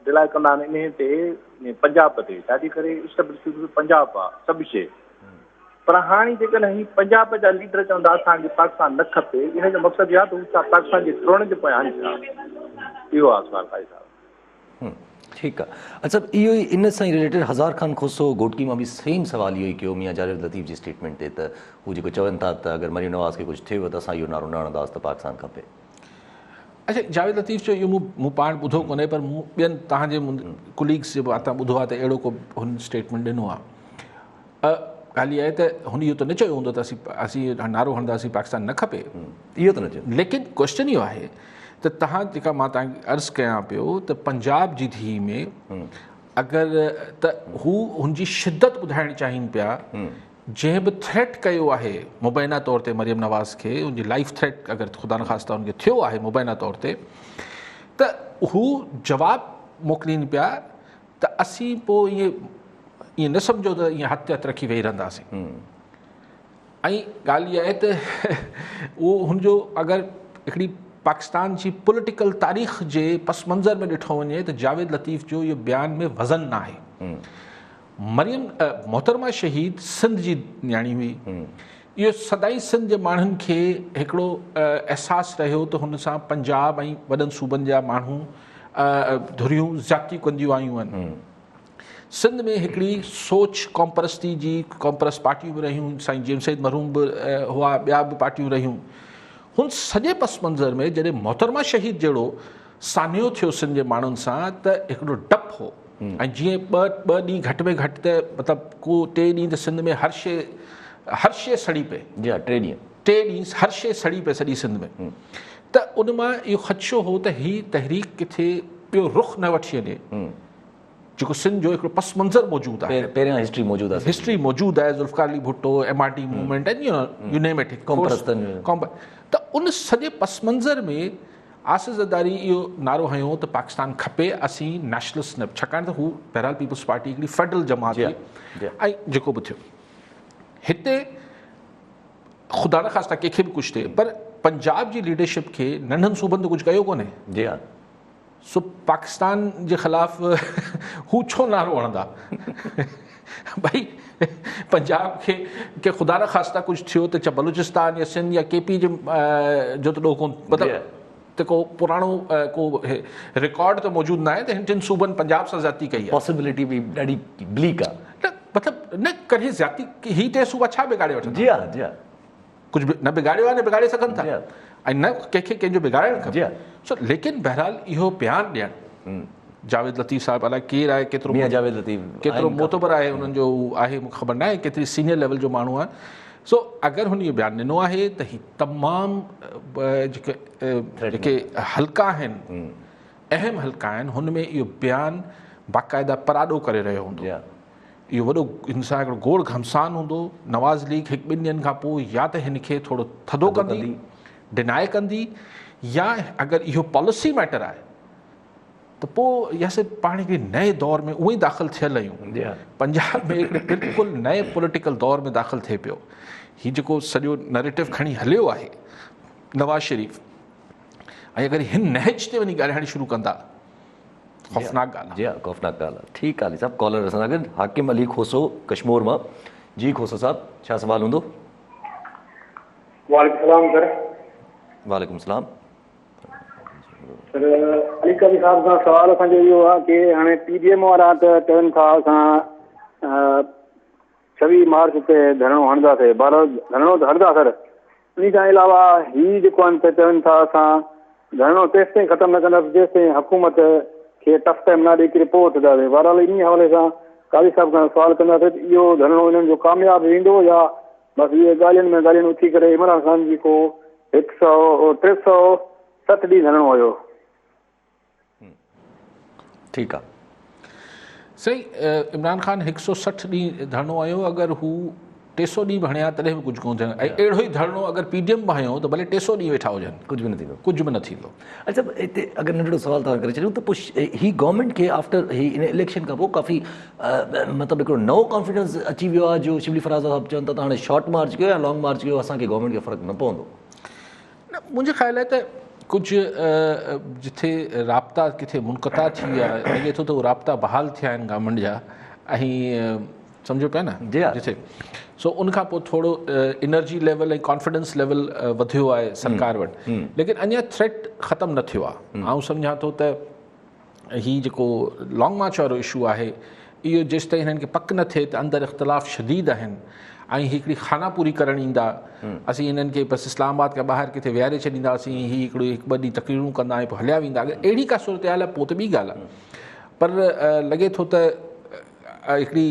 ڊلائي ڪندا آهن انهي تي پنجاب تي ڇا جي ڪري اسٽبلشمينٽ پنجاب آ سڀ شي پر هاڻي جيڪڏهن هي پنجاب جا ليڊر چوندا اسان کي پاڪستان نه کپي ان جو مقصد اهو آ ته هو ڇا پاڪستان جي ٽوڙڻ جي پويان آهن ڇا اهو آ سوال قاضي صاحب. ٺيڪ آ اڇا اهو ئي ان سان ئي رليٽيڊ هزار خان کوسو گهوٽڪي مان به سيم سوال اهو ئي ڪيو ميان جاويد لطيف جي اسٽيٽمينٽ تي ته هو جيڪو چون ٿا ته اگر مريم نواز کي ڪجهه ٿيو ته اسان اهو نعرو نه هڻنداسين ته پاڪستان کپي. اڇا جاويد لطيف جو اهو مون پاڻ ٻڌو ڪونهي پر مون ٻين توهان جي ڪليگس جي واتان ٻڌو آهي ته اهڙو ڪو هن اسٽيٽمينٽ ڏنو آهي ڳالهه اها آهي ته هن اهو ته نه چيو هوندو ته اسين اسين نعرو هڻنداسين پاڪستان نه کپي اهو ته نه چيو ليڪن ڪوشچن اهو آهي ته توهان جيڪا مان توهان کي عرض ڪيان پيو ته پنجاب جي ڌيء ۾ اگر ته هو هن جي شدت ٻڌائڻ چاهين پيا جنهن به ٿريٽ ڪيو آهي مبينا طور تي مريم نواز کي ان جي لائف ٿريٽ اگر خدا نخواسته ان کي ٿيو آهي مبينا طور تي ته هو جواب موڪلين پيا ته اسين پوء ائين ائين نه سمجهو ته ائين هٿ تي هٿ رکي ويهي رهنداسين ۽ ڳالهه اها آهي ته اهو هن جو اگر هڪڙي پاڪستان جي پوليٽيڪل تاريخ جي پس منظر ۾ ڏٺو وڃي ته جاويد لطيف جو اهو بيان ۾ وزن نه آهي مريم محترمه شهيد سنڌ جي نياڻي هئي. اهو سدائين سنڌ جي ماڻهن کي هڪڙو احساس رهيو ته هن سان پنجاب ۽ وڏن صوبن جا ماڻهو ڌريون زيادتيون ڪنديون آيون آهن. سنڌ ۾ هڪڙي سوچ قومپرستي جي قومپرست پارٽيون به رهيون، سائين جي ايم سيد مرحوم به هئا، ٻيا به پارٽيون رهيون. هن سڄي پس منظر ۾ جڏهن محترمه شهيد جهڙو سانحو ٿيو سنڌ جي ماڻهن سان ته هڪڙو ڊپ هو. ۽ جيئن ٻه ٻه ڏينهن گهٽ ۾ گهٽ ته مطلب ڪو ٽي ڏينهن ته سنڌ ۾ هر شي هر شي سڙي پئي. جي ها ٽي ڏينهن. ٽي ڏينهن هر شي سڙي پئي سڄي سنڌ ۾ ته ان مان اهو خدشو هو ته هي تحريڪ ڪٿي ٻيو رخ نه وٺي وڃي جيڪو سنڌ جو هڪڙو پس منظر موجود آهي. پهريان هسٽري موجود آهي. هسٽري موجود آهي Zulfikar Ali Bhutto, M R D movement ۽ you name it. قومپرستن جو. ته ان سڄي پس منظر ۾ آصف زرداري اهو نعرو هنيو ته پاڪستان کپي اسين نيشنلسٽ نه ڇاڪاڻ ته هو بهرحال پيپلز پارٽي هڪڙي فيڊرل جماعت هئي ۽ جيڪو به ٿيو هتي خدا نخواسته ڪنهن کي به ڪجهه ٿئي پر پنجاب جي ليڊرشپ کي ننڍن صوبن ته ڪجهه ڪيو ڪونهي. جي ها. سو پاڪستان جي خلاف هو ڇو نعرو هڻندا؟ ڀئي پنجاب کي ڪي خدا نخواسته ڪجهه ٿيو ته بلوچستان يا سنڌ يا ڪي پي جي جو ته ڏوهه ڪون مطلب ته ڪو پراڻو ڪو رڪارڊ ته موجود ناهي ته هن ٽن صوبن پنجاب سان زيادتي ڪئي آهي. پاسيبلٽي به ڏاڍي بليڪ آهي. نه مطلب نه ڪڏهن زيادتي هي ٽي صوبا ڇا بگاڙي وٺندا؟ جي ها جي ها. ڪجهه به نه بگاڙيو آهي نه بگاڙي سگهن ٿا ۽ نه ڪنهن کي ڪنهن جو بگاڙڻ کپي. سو ليڪن بهرحال اهو بيان ڏيڻ جاويد لطيف صاحب الائي ڪير آهي ڪيترو ميان جاويد لطيف ڪيترو معتبر آهي انهن جو آهي مونکي خبر ناهي ڪيتري سينيئر ليول جو ماڻهو آهي سو اگر هن اهو بيان ڏنو آهي ته هي تمام جيڪي جيڪي حلقا آهن اهم حلقا آهن هن ۾ اهو بيان باقاعده پراڏو ڪري رهيو هوندو اهو وڏو هن سان هڪڙو گوڙ گهمسان هوندو، نواز ليگ هڪ ٻن ڏينهن کان پوء يا ته هن کي ٿورو ٿڌو ڪندي، ڊنائي ڪندي يا اگر اهو پاليسي ميٽر آهي ته پوء يا صرف پاڻ هڪڙي نئين دور ۾ اونئن ئي داخل ٿيل آهيون، پنجاب ۾ هڪڙي بلڪل نئين پوليٽيڪل دور ۾ داخل ٿئي پيو، هي جيڪو سڄو نريٽو کڻي هليو آهي نواز شريف ۽ اگر هن نهج تي وڃي ڳالهائڻ شروع ڪندا خوفناڪ ڳالهه جي ها خوفناڪ ڳالهه آهي ٺيڪ آهي علي صاحب ڪالر اسان سان گڏ حاڪم علي کوسو ڪشمور مان جي کوسو صاحب ڇا سوال هوندو. وعليڪم السلام سر. وعليڪم السلام. سر علي قاضي صاحب کان سوال اسان جو اهو آهي ڪي هاڻي پي ڊي ايم وارا ته چون ٿا اسان 26 مارچ تي ڌرڻو هڻنداسي بهرحال ڌرڻو ته هڻندا سر انهي کان علاوه هي جيڪو آهن ته چون ٿا اسان ڌرڻو تيستائين ختم نه ڪنداسين جيستائين حڪومت کي ٽف ٽائيم نه ڏئي ڪري پوء اٿنداسين بهرحال انهي حوالي سان قاضي صاحب کان سوال ڪنداسين ته اهو ڌرڻو انهن جو ڪامياب ويندو يا بس اهي ڳالهين ۾ ڳالهين اٿي ڪري عمران خان جي ڪو هڪ سئو 360 ڏينهن ڌرڻو هيو. ٺيڪ آ. سائين عمران خان 160 ڏينهن ڌرڻو هنيو اگر هو 300 ڏينهن به هڻيا تڏهن به ڪجهه ڪونه ٿيندو ۽ اهڙو ئي ڌرڻو اگر پي ڊي ايم به هنيو ته ڀلي 300 ڏينهن ويٺا هجن ڪجهه به نه ٿيندو ڪجهه به نه ٿيندو. اڇا هتي اگر ننڍڙو سوال توهان ڪري ڇڏيون ته پوء هي گورنمينٽ کي آفٽر هي ان اليڪشن کان پوء ڪافي مطلب هڪڙو نئون ڪانفيڊنس اچي ويو آهي جو شبلي فراز صاحب چون ٿا ته هاڻي شارٽ مارچ ڪيو يا لانگ مارچ ڪيو اسان کي گورنمينٽ کي فرق نه پوندو. نه منهنجي خيال آهي ته ڪجهه جٿي رابطا ڪٿي منقطع ٿي ويا لڳي ٿو ته اهي رابطا بحال ٿيا آهن گورنمينٽ جا ۽ سمجهو پيا نه جي ها جٿي سو ان کان پوء ٿورو انرجي ليول ۽ ڪانفيڊنس ليول وڌيو آهي سرڪار وٽ ليڪن اڃا ٿريٽ ختم نه ٿيو آهي آئون سمجهان ٿو ته هي جيڪو لانگ مارچ وارو اشو آهي اهو جيستائين هنن کي پڪ نه ٿئي ته اندر اختلاف شديد آهن ۽ هڪڙي خانه پوري ڪرڻ ايندا اسين هنن کي بس اسلام آباد کان ٻاهر ڪٿي ويهاري ڇڏينداسين هي هڪڙو هڪ ٻه ڏينهن تقريرون ڪندا ۽ پوء هليا ويندا اگر اهڙي ڪا صورتحال آهي پوء ته ٻي ڳالهه آهي پر لڳي ٿو ته هڪڙي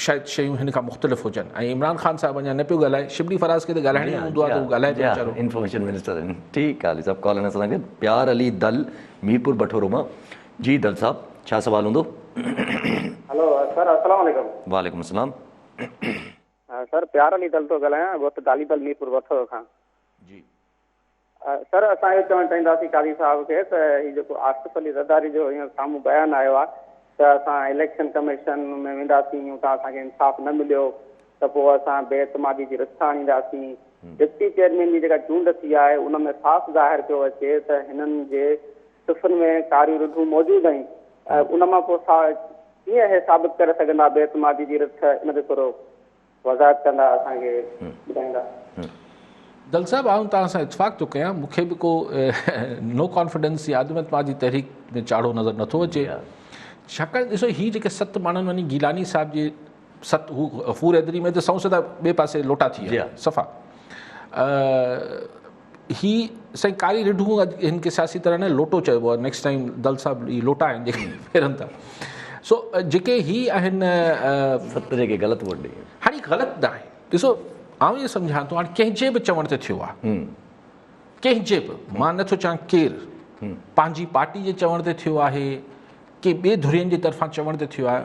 شايد شيون هن کان مختلف هجن ۽ عمران خان صاحب اڃا نه پيو ڳالهائي شبلي فراز کي ته ڳالهائڻ ئي هوندو آهي ته هو ڳالهائي پيو ويچارو. انفارميشن منسٽر آهن ٺيڪ آهي علي صاحب ڪال اسان سان گڏ پيار علي دل ميرپور بٺورو مان جي دل صاحب ڇا سوال هوندو. هلو سر السلام عليڪم. وعليڪم السلام. سر پيار علي دل ٿو ڳالهايان ڳوٺ دالي دل ميرپور بٺورو کان. جي. سر اسان اهو چوڻ چاهينداسين قاضي صاحب کي ته هي جيڪو آصف علي زرداري جو هينئر سامهون بيان آيو آهي ته اسان اليڪشن ڪميشن ۾ وينداسين اتان اسان کي انصاف نه مليو ته پوء اسان بي اعتمادي جي رٿ آڻينداسين ڊپٽي چيئرمين جي جيڪا چونڊ ٿي آهي ان ۾ صاف ظاهر پيو اچي ته هنن جي صفن ۾ ڪاريون رڍون موجود آهن ان مان پوء ڪيئن اهي ثابت ڪري سگهندا بي اعتمادي جي رٿ ان تي ٿورو وضاحت ڪندا اسان کي ٻڌائيندا. دل صاحب آئون توهان سان اتفاق ٿو ڪيان مون کي به ڪو نو ڪانفيڊنس يا عدم اعتماد جي تحريڪ ۾ چاڙهو نظر نٿو اچي ڇاڪاڻ ڏسو هي جيڪي ست ماڻهن وڃي گيلاني صاحب جي ست هو غفور حيدري ۾ ته سئون سڌا ٻئي پاسي لوٽا ٿي ويا صفا. هي سائين ڪاري رڍون اڄ هن کي سياسي طرح نه لوٽو چئبو آهي نيڪسٽ ٽائيم دل صاحب هي لوٽا آهن جيڪي ڦيرن ٿا سو جيڪي هي آهن ست جيڪي غلط ووٽ ڏئي هاڻي غلط نه آهي ڏسو آئون ائين سمجهان ٿو هاڻي ڪنهن جي به چوڻ تي ٿيو آهي ڪنهن جي به مان نٿو چوان ڪير پنهنجي پارٽي جي چوڻ تي ٿيو آهي ڪي ٻي ڌرين جي طرفان چوڻ تي ٿيو آهي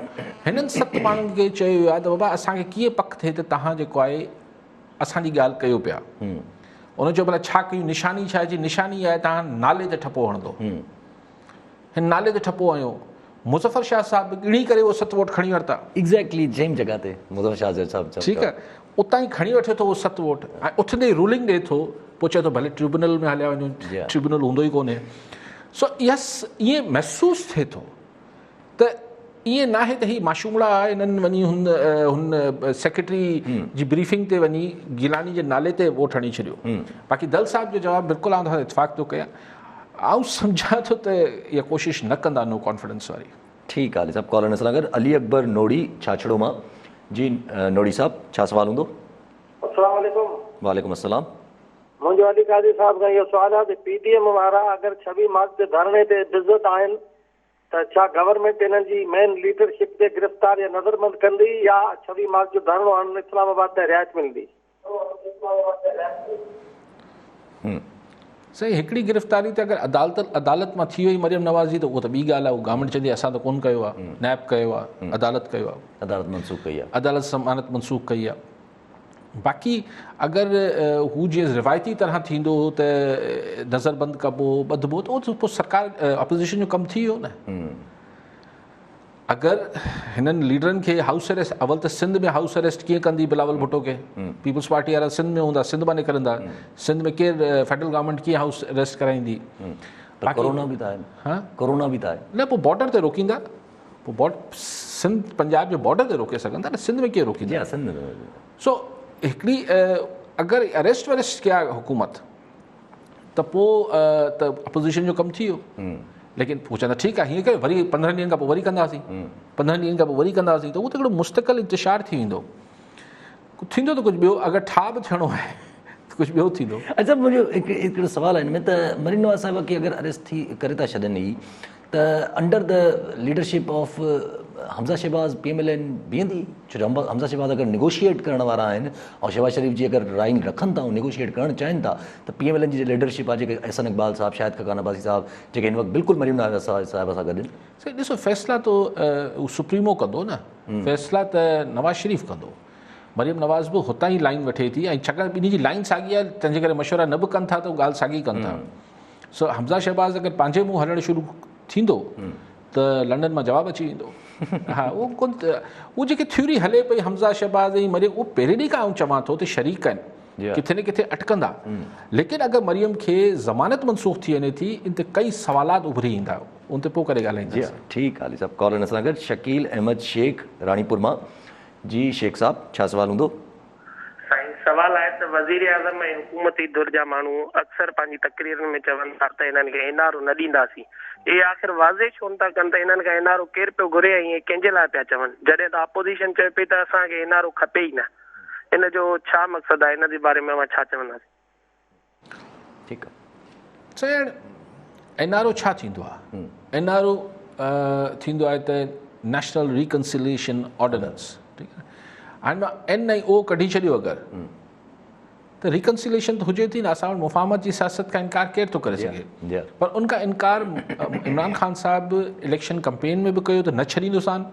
هنن ست ماڻهن کي چيو ويو آهي ته بابا اسان کي ڪيئن پڪ ٿئي ته توهان جيڪو آهي اسان جي ڳالهه ڪيو پيا. هن چيو ڀلا ڇا ڪيون نشاني ڇا آهي؟ چي نشاني آهي توهان نالي تي ٺپو هڻندو. هن نالي تي ٺپو هنيو. مظفر شاهه صاحب به ڳڻي ڪري اهو ست ووٽ کڻي ورتا. ايگزيڪٽلي سيم جڳهه تي مظفر شاهه صاحب چيو. ٺيڪ آهي اتان ئي کڻي وٺي ٿو اهو ست ووٽ ۽ اٿندي ئي رولنگ ڏئي ٿو پوء چئي ٿو ڀلي ٽريبونل ۾ هليا وڃو ٽريبونل هوندو ئي ڪونهي. سو اها ائين محسوس ٿئي ٿو ته ائين ناهي ته هي معشومڙا انهن وڃي هن هن سيڪريٽري جي بريفنگ تي وڃي گيلاني جي نالي تي ووٽ هڻي ڇڏيو باقي دل صاحب جو جواب بلڪل آئون توهان اتفاق ٿو ڪيان آئون سمجهان ٿو ته اها ڪوشش نه ڪندا نو ڪانفيڊنس واري. ٺيڪ آ علي صاحب ڪالر سان گڏ علي اڪبر نوڙي ڇاڇڙو مان جي نوڙي صاحب ڇا سوال هوندو. السلام عليڪم. وعليڪم السلام. منهنجو علي قاضي صاحب کان اهو سوال آهي ته پي ڊي ايم وارا اگر 26 مارچ تي ڌرڻي تي بضد آهن ته ڇا گورنمينٽ انهن جي مين ليڊر شپ کي گرفتار يا نظربند ڪندي يا 26 مارچ جو ڌرڻو هڻڻ اسلام آباد تائين رعايت ملندي؟ سائين هڪڙي گرفتاري ته اگر عدالت عدالت مان ٿي وئي مريم نواز جي ته اهو ته ٻي ڳالهه آهي اهو گورنمينٽ چوندي اسان ته ڪونه ڪيو آهي نيب ڪيو آهي عدالت ڪيو آهي عدالت منسوخ ڪئي آهي عدالت ضمانت منسوخ ڪئي آهي باقي اگر هو جيئن روايتي طرح ٿيندو هو ته نظر بند ڪبو هو ٻڌبو ته اهو پوء سرڪار اپوزيشن جو ڪم ٿي ويو نه اگر هنن ليڊرن کي هائوس اريسٽ اول ته سنڌ ۾ هائوس اريسٽ ڪيئن ڪندي بلاول ڀٽو کي پيپلز پارٽي وارا سنڌ ۾ هوندا سنڌ مان نڪرندا سنڌ ۾ ڪير فيڊرل گورنمينٽ ڪيئن هائوس اريسٽ ڪرائيندي ڪورونا به ته آهي ها ڪورونا به ته آهي نه پوء بارڊر تي روڪيندا پوء بارڊ سنڌ پنجاب جي بارڊر تي روڪي سگهن ٿا نه سنڌ ۾ ڪيئن روڪيندا جي سنڌ ۾ سو هڪڙي اگر اريسٽ وريسٽ ڪيا حڪومت ته پوء ته اپوزيشن جو ڪم ٿي ويو ليڪن پوء چوندا ٺيڪ آهي هيئن ڪيو وري 15 ڏينهن کان پوء وري ڪنداسين 15 ڏينهن کان پوء وري ڪنداسين ته اهو ته هڪڙو مستقل انتشار ٿي ويندو ٿيندو ته ڪجهه ٻيو اگر ٺاهه به ٿيڻو آهي ته ڪجهه ٻيو ٿيندو. اڇا منهنجو هڪڙو سوال آهي هن ۾ ته مريم نواز صاحبه کي اگر اريسٽ ٿي ڪري ٿا ڇڏن هي ته under the leadership of Hamza Shahbaz P M L N بيهندي ڇو جو حمزه شهباز اگر نيگوشيئيٽ ڪرڻ وارا آهن ۽ شهباز شريف جي اگر رائن رکن ٿا ۽ نيگوشيئيٽ ڪرڻ چاهين ٿا ته پي ايم ايل اين جي ليڊرشپ آهي جيڪي احسن اقبال صاحب شاهد خاقان عباسي صاحب جيڪي هن وقت بلڪل مريم نواز صاحبه سان گڏ آهن. سائين ڏسو فيصلا ته سپريمو ڪندو نه فيصلا ته نواز شريف ڪندو مريم نواز به هتان ئي لائين وٺي ٿي ۽ ڇاڪاڻ ٻنهي جي لائين ساڳي آهي تنهن جي ڪري مشورا نه به ڪن ٿا ته ڳالهه ساڳي ڪن ٿا سو حمزه شهباز اگر پنهنجي منهن هلڻ شروع ٿيندو ته لنڊن مان جواب اچي ويندو ها اهو ڪون اهو جيڪي ٿيوري هلي پئي حمزه شهباز ۽ مريم اهو پهرين ڏينهن کان آئون چوان ٿو ته شريڪ آهن ڪٿي نه ڪٿي اٽڪندا ليڪن اگر مريم کي ضمانت منسوخ ٿي وڃي ٿي ان تي ڪئي سوالات اڀري ايندا ان تي پوء ڪڏهن ڳالهائينداسين. جي ٺيڪ علي صاحب ڪالر سان گڏ شڪيل احمد شيخ راڻيپور مان جي شيخ صاحب ڇا سوال هوندو. سائين سوال آهي ته وزيراعظم ۽ حڪومتي ڌر جا ماڻهو اڪثر پنهنجي تقريرن ۾ چون ٿا ته انهن کي اين آر او نه ڏينداسين اهي آخر واضح ڇو نه ٿا ڪن ته انهن کان اين آر او ڪير پيو گهري ۽ اهي ڪنهن جي لاء پيا چون جڏهن ته اپوزيشن چئي پئي ته اسان کي اين آر او کپي ئي نه ان جو ڇا مقصد آهي ان جي باري ۾ اوهان ڇا چونداسين. ٺيڪ آ. سائين اين آر او ڇا ٿيندو آ؟ اين آر او ٿيندو آهي ته نيشنل ريڪنسيليشن آرڊيننس ٺيڪ آ هاڻي مان اين ۽ او ڪڍي ڇڏيو اگر ته ريڪنسيليشن ته هجي ٿي نه اسان وٽ مفاهمت جي سياست کان انڪار ڪير ٿو ڪري سگهي پر ان کان انڪار عمران خان صاحب اليڪشن ڪمپين ۾ به ڪيو ته نه ڇڏيندوسان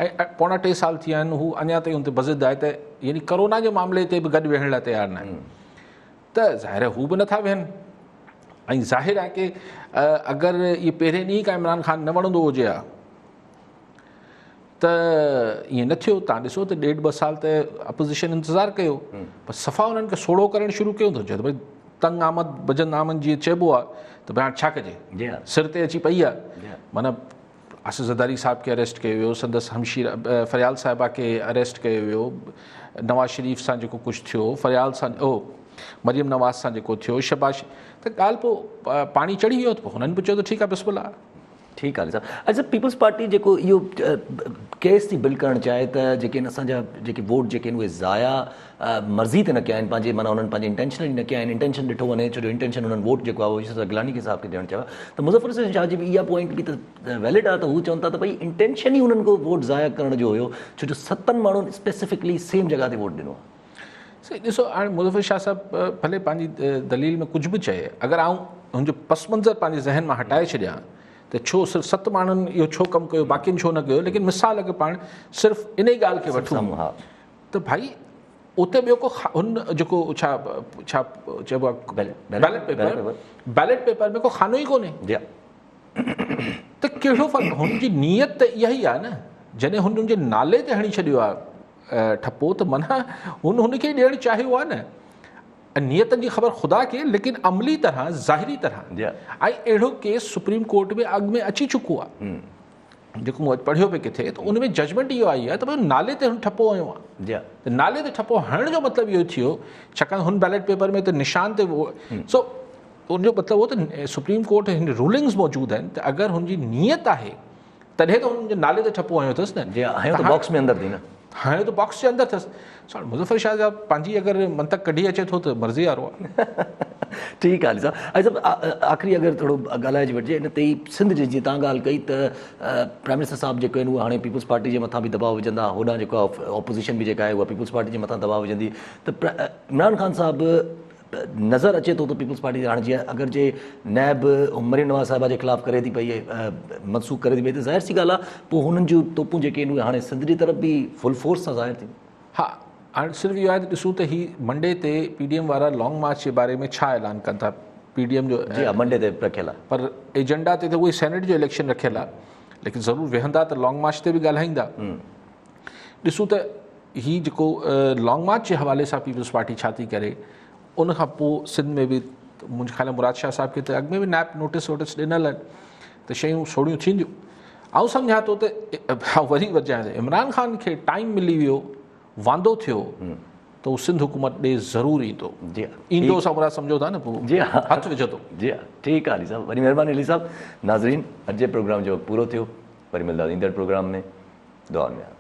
۽ پوڻا ٽي سال ٿي ويا آهن هو اڃا تائين ان تي بضد آهي ته يعني ڪرونا جي معاملي تي به گڏ ويهڻ لاء تيار نه آهن ته ظاهر آهي هو به نٿا ويهن ۽ ظاهر آهي ڪي اگر اهي پهرين ڏينهن کان عمران خان نه وڻندو هجي ها ته ائين نه ٿيو تان ڏسو ته ڏيڍ ٻه سال ته اپوزيشن انتظار ڪيو پر صفا انهن کي سوڙهو ڪرڻ شروع ڪيو ته چيو ته ڀئي تنگ آمد بجن آمد جيئن چئبو آهي ته ڀئي هاڻي ڇا ڪجي سر تي اچي پئي آهي معنيٰ آصف زرداري صاحب کي اريسٽ ڪيو ويو، سندس همشيره فريال صاحبه کي اريسٽ ڪيو ويو، نواز شريف سان جيڪو ڪجهه ٿيو، فريال سان او مريم نواز سان جيڪو ٿيو، شهباز ته ڳالهه پوء پاڻي چڙهي ويو ته پوء هنن به چيو ته ٺيڪ آهي بسم الله. ٺيڪ آ علي صاحب. اڇا پيپلز پارٽي جيڪو اهو ڪيس ٿي بلڊ ڪرڻ چاهي ته جيڪي آهن اسان جا جيڪي ووٽ جيڪي آهن اهي ضايع مرضي تي نه ڪيا آهن پنهنجي معنيٰ انهن پنهنجي انٽينشنلي نه ڪيا آهن انٽينشن ڏٺو وڃي ڇو جو انٽينشن انهن ووٽ جيڪو آهي اهو يوسف گيلاني کي صاحب کي ڏيڻ چاهيو ته مظفر حسين شاهه جي به اها پوائنٽ به ته ويلڊ آهي ته هو چون ٿا ته ڀئي انٽينشن ئي انهن کي ووٽ ضايع ڪرڻ جو هيو ڇو جو ستن ماڻهن اسپيسفڪلي سيم جڳهه تي ووٽ ڏنو آهي. سائين ڏسو هاڻي مظفر شاهه صاحب ڀلي پنهنجي دليل ۾ ڪجهه به چئي اگر آئون هن جو پس منظر پنهنجي ذهن مان هٽائي ڇڏيان ته ڇو صرف ست ماڻهن اهو ڇو ڪم ڪيو باقين ڇو نه ڪيو ليڪن مثال اگر پاڻ صرف ان ئي ڳالهه کي وٺون ته ڀائي اتي ٻيو ڪو هن جيڪو ڇا ڇا چئبو آهي بيلٽ پيپر بيلٽ پيپر ۾ ڪو خانو ئي ڪونهي ته ڪهڙو فرق هن جي نيت ته اها ئي آهي نه جڏهن هن جي نالي تي هڻي ڇڏيو آهي ٺپو ته معنيٰ هن هن کي ڏيڻ چاهيو آهي نه نيتن جي خبر خدا کي ليڪن عملي طرح ظاهري طرح ۽ اهڙو ڪيس سپريم ڪورٽ ۾ اڳ ۾ اچي چڪو آهي جيڪو مون اڄ پڙهيو پئي ڪٿي ته ان ۾ ججمينٽ اهو آئي آهي ته ڀئي نالي تي هن ٺپو هنيو آهي ته نالي تي ٺپو هڻڻ جو مطلب اهو ٿيو ڇاڪاڻ هن بيلٽ پيپر ۾ ته نشان تي سو ان جو مطلب هو ته سپريم ڪورٽ هن رولنگز موجود آهن ته اگر هن جي نيت آهي تڏهن ته هن جي نالي تي ٺپو هنيو اٿس نه. جي هنيو ته باڪس ۾ اندر ٿي نه. هنيو ته باڪس جي اندر اٿس. سو هاڻي مظفر شاهه صاحب پنهنجي اگر منطق ڪڍي اچي ٿو ته مرضي وارو آهي. ٺيڪ آهي علي صاحب. علي صاحب آخري اگر ٿورو ڳالهائجي وٺجي ان تي ئي سنڌ جي جيئن توهان ڳالهه ڪئي ته پرائم منسٽر صاحب جيڪو آهن اهي هاڻي پيپلز پارٽي جي مٿان به دٻاء وجهندا هوڏانهن جيڪو آهي اپوزيشن به جيڪا آهي اها پيپلز پارٽي جي مٿان دٻاء وجهندي ته عمران خان صاحب نظر اچي ٿو ته پيپلز پارٽي هاڻي جيئن اگر جي نيب مريم نواز صاحبه جي خلاف ڪري ٿي پئي منسوخ ڪري ٿي پئي ته ظاهر سي ڳالهه آهي پوء هنن جون توپون جيڪي آهن اهي هاڻي سنڌ جي طرف به فل فورس سان ظاهر ٿيون. ها هاڻي صرف اهو آهي ته ڏسون ته هي منڊي تي پي ڊي ايم وارا لانگ مارچ جي باري ۾ ڇا اعلان ڪن ٿا پي ڊي ايم جو جي ها منڊي تي رکيل آهي پر ايجنڊا تي ته اهي سينيٽ جو اليڪشن رکيل آهي ليڪن ضرور ويهندا ته لانگ مارچ تي به ڳالهائيندا ڏسون ته هي جيڪو لانگ مارچ جي حوالي سان پيپلز پارٽي ڇا ٿي ڪري ان کان پوء سنڌ ۾ به منهنجي خيال ۾ مراد شاهه صاحب کي ته اڳ ۾ به نيپ نوٽس ووٽس ڏنل آهن ته شيون سوڙهيون ٿينديون آئون سمجهان ٿو ته وري ورجايان ٿو عمران خان کي ٽائيم ملي ويو واندو ٿيو ته هو سنڌ حڪومت ڏي ضرور ايندو جي ايندو سان مراد سمجهو ٿا نه پوء جي ها هٿ وجهندو جي ها ٺيڪ آهي علي صاحب وڏي مهرباني علي صاحب ناظرين اڄ جي پروگرام جو وقت پورو ٿيو وري ملنداسين ايندڙ پروگرام ۾ دعا ۾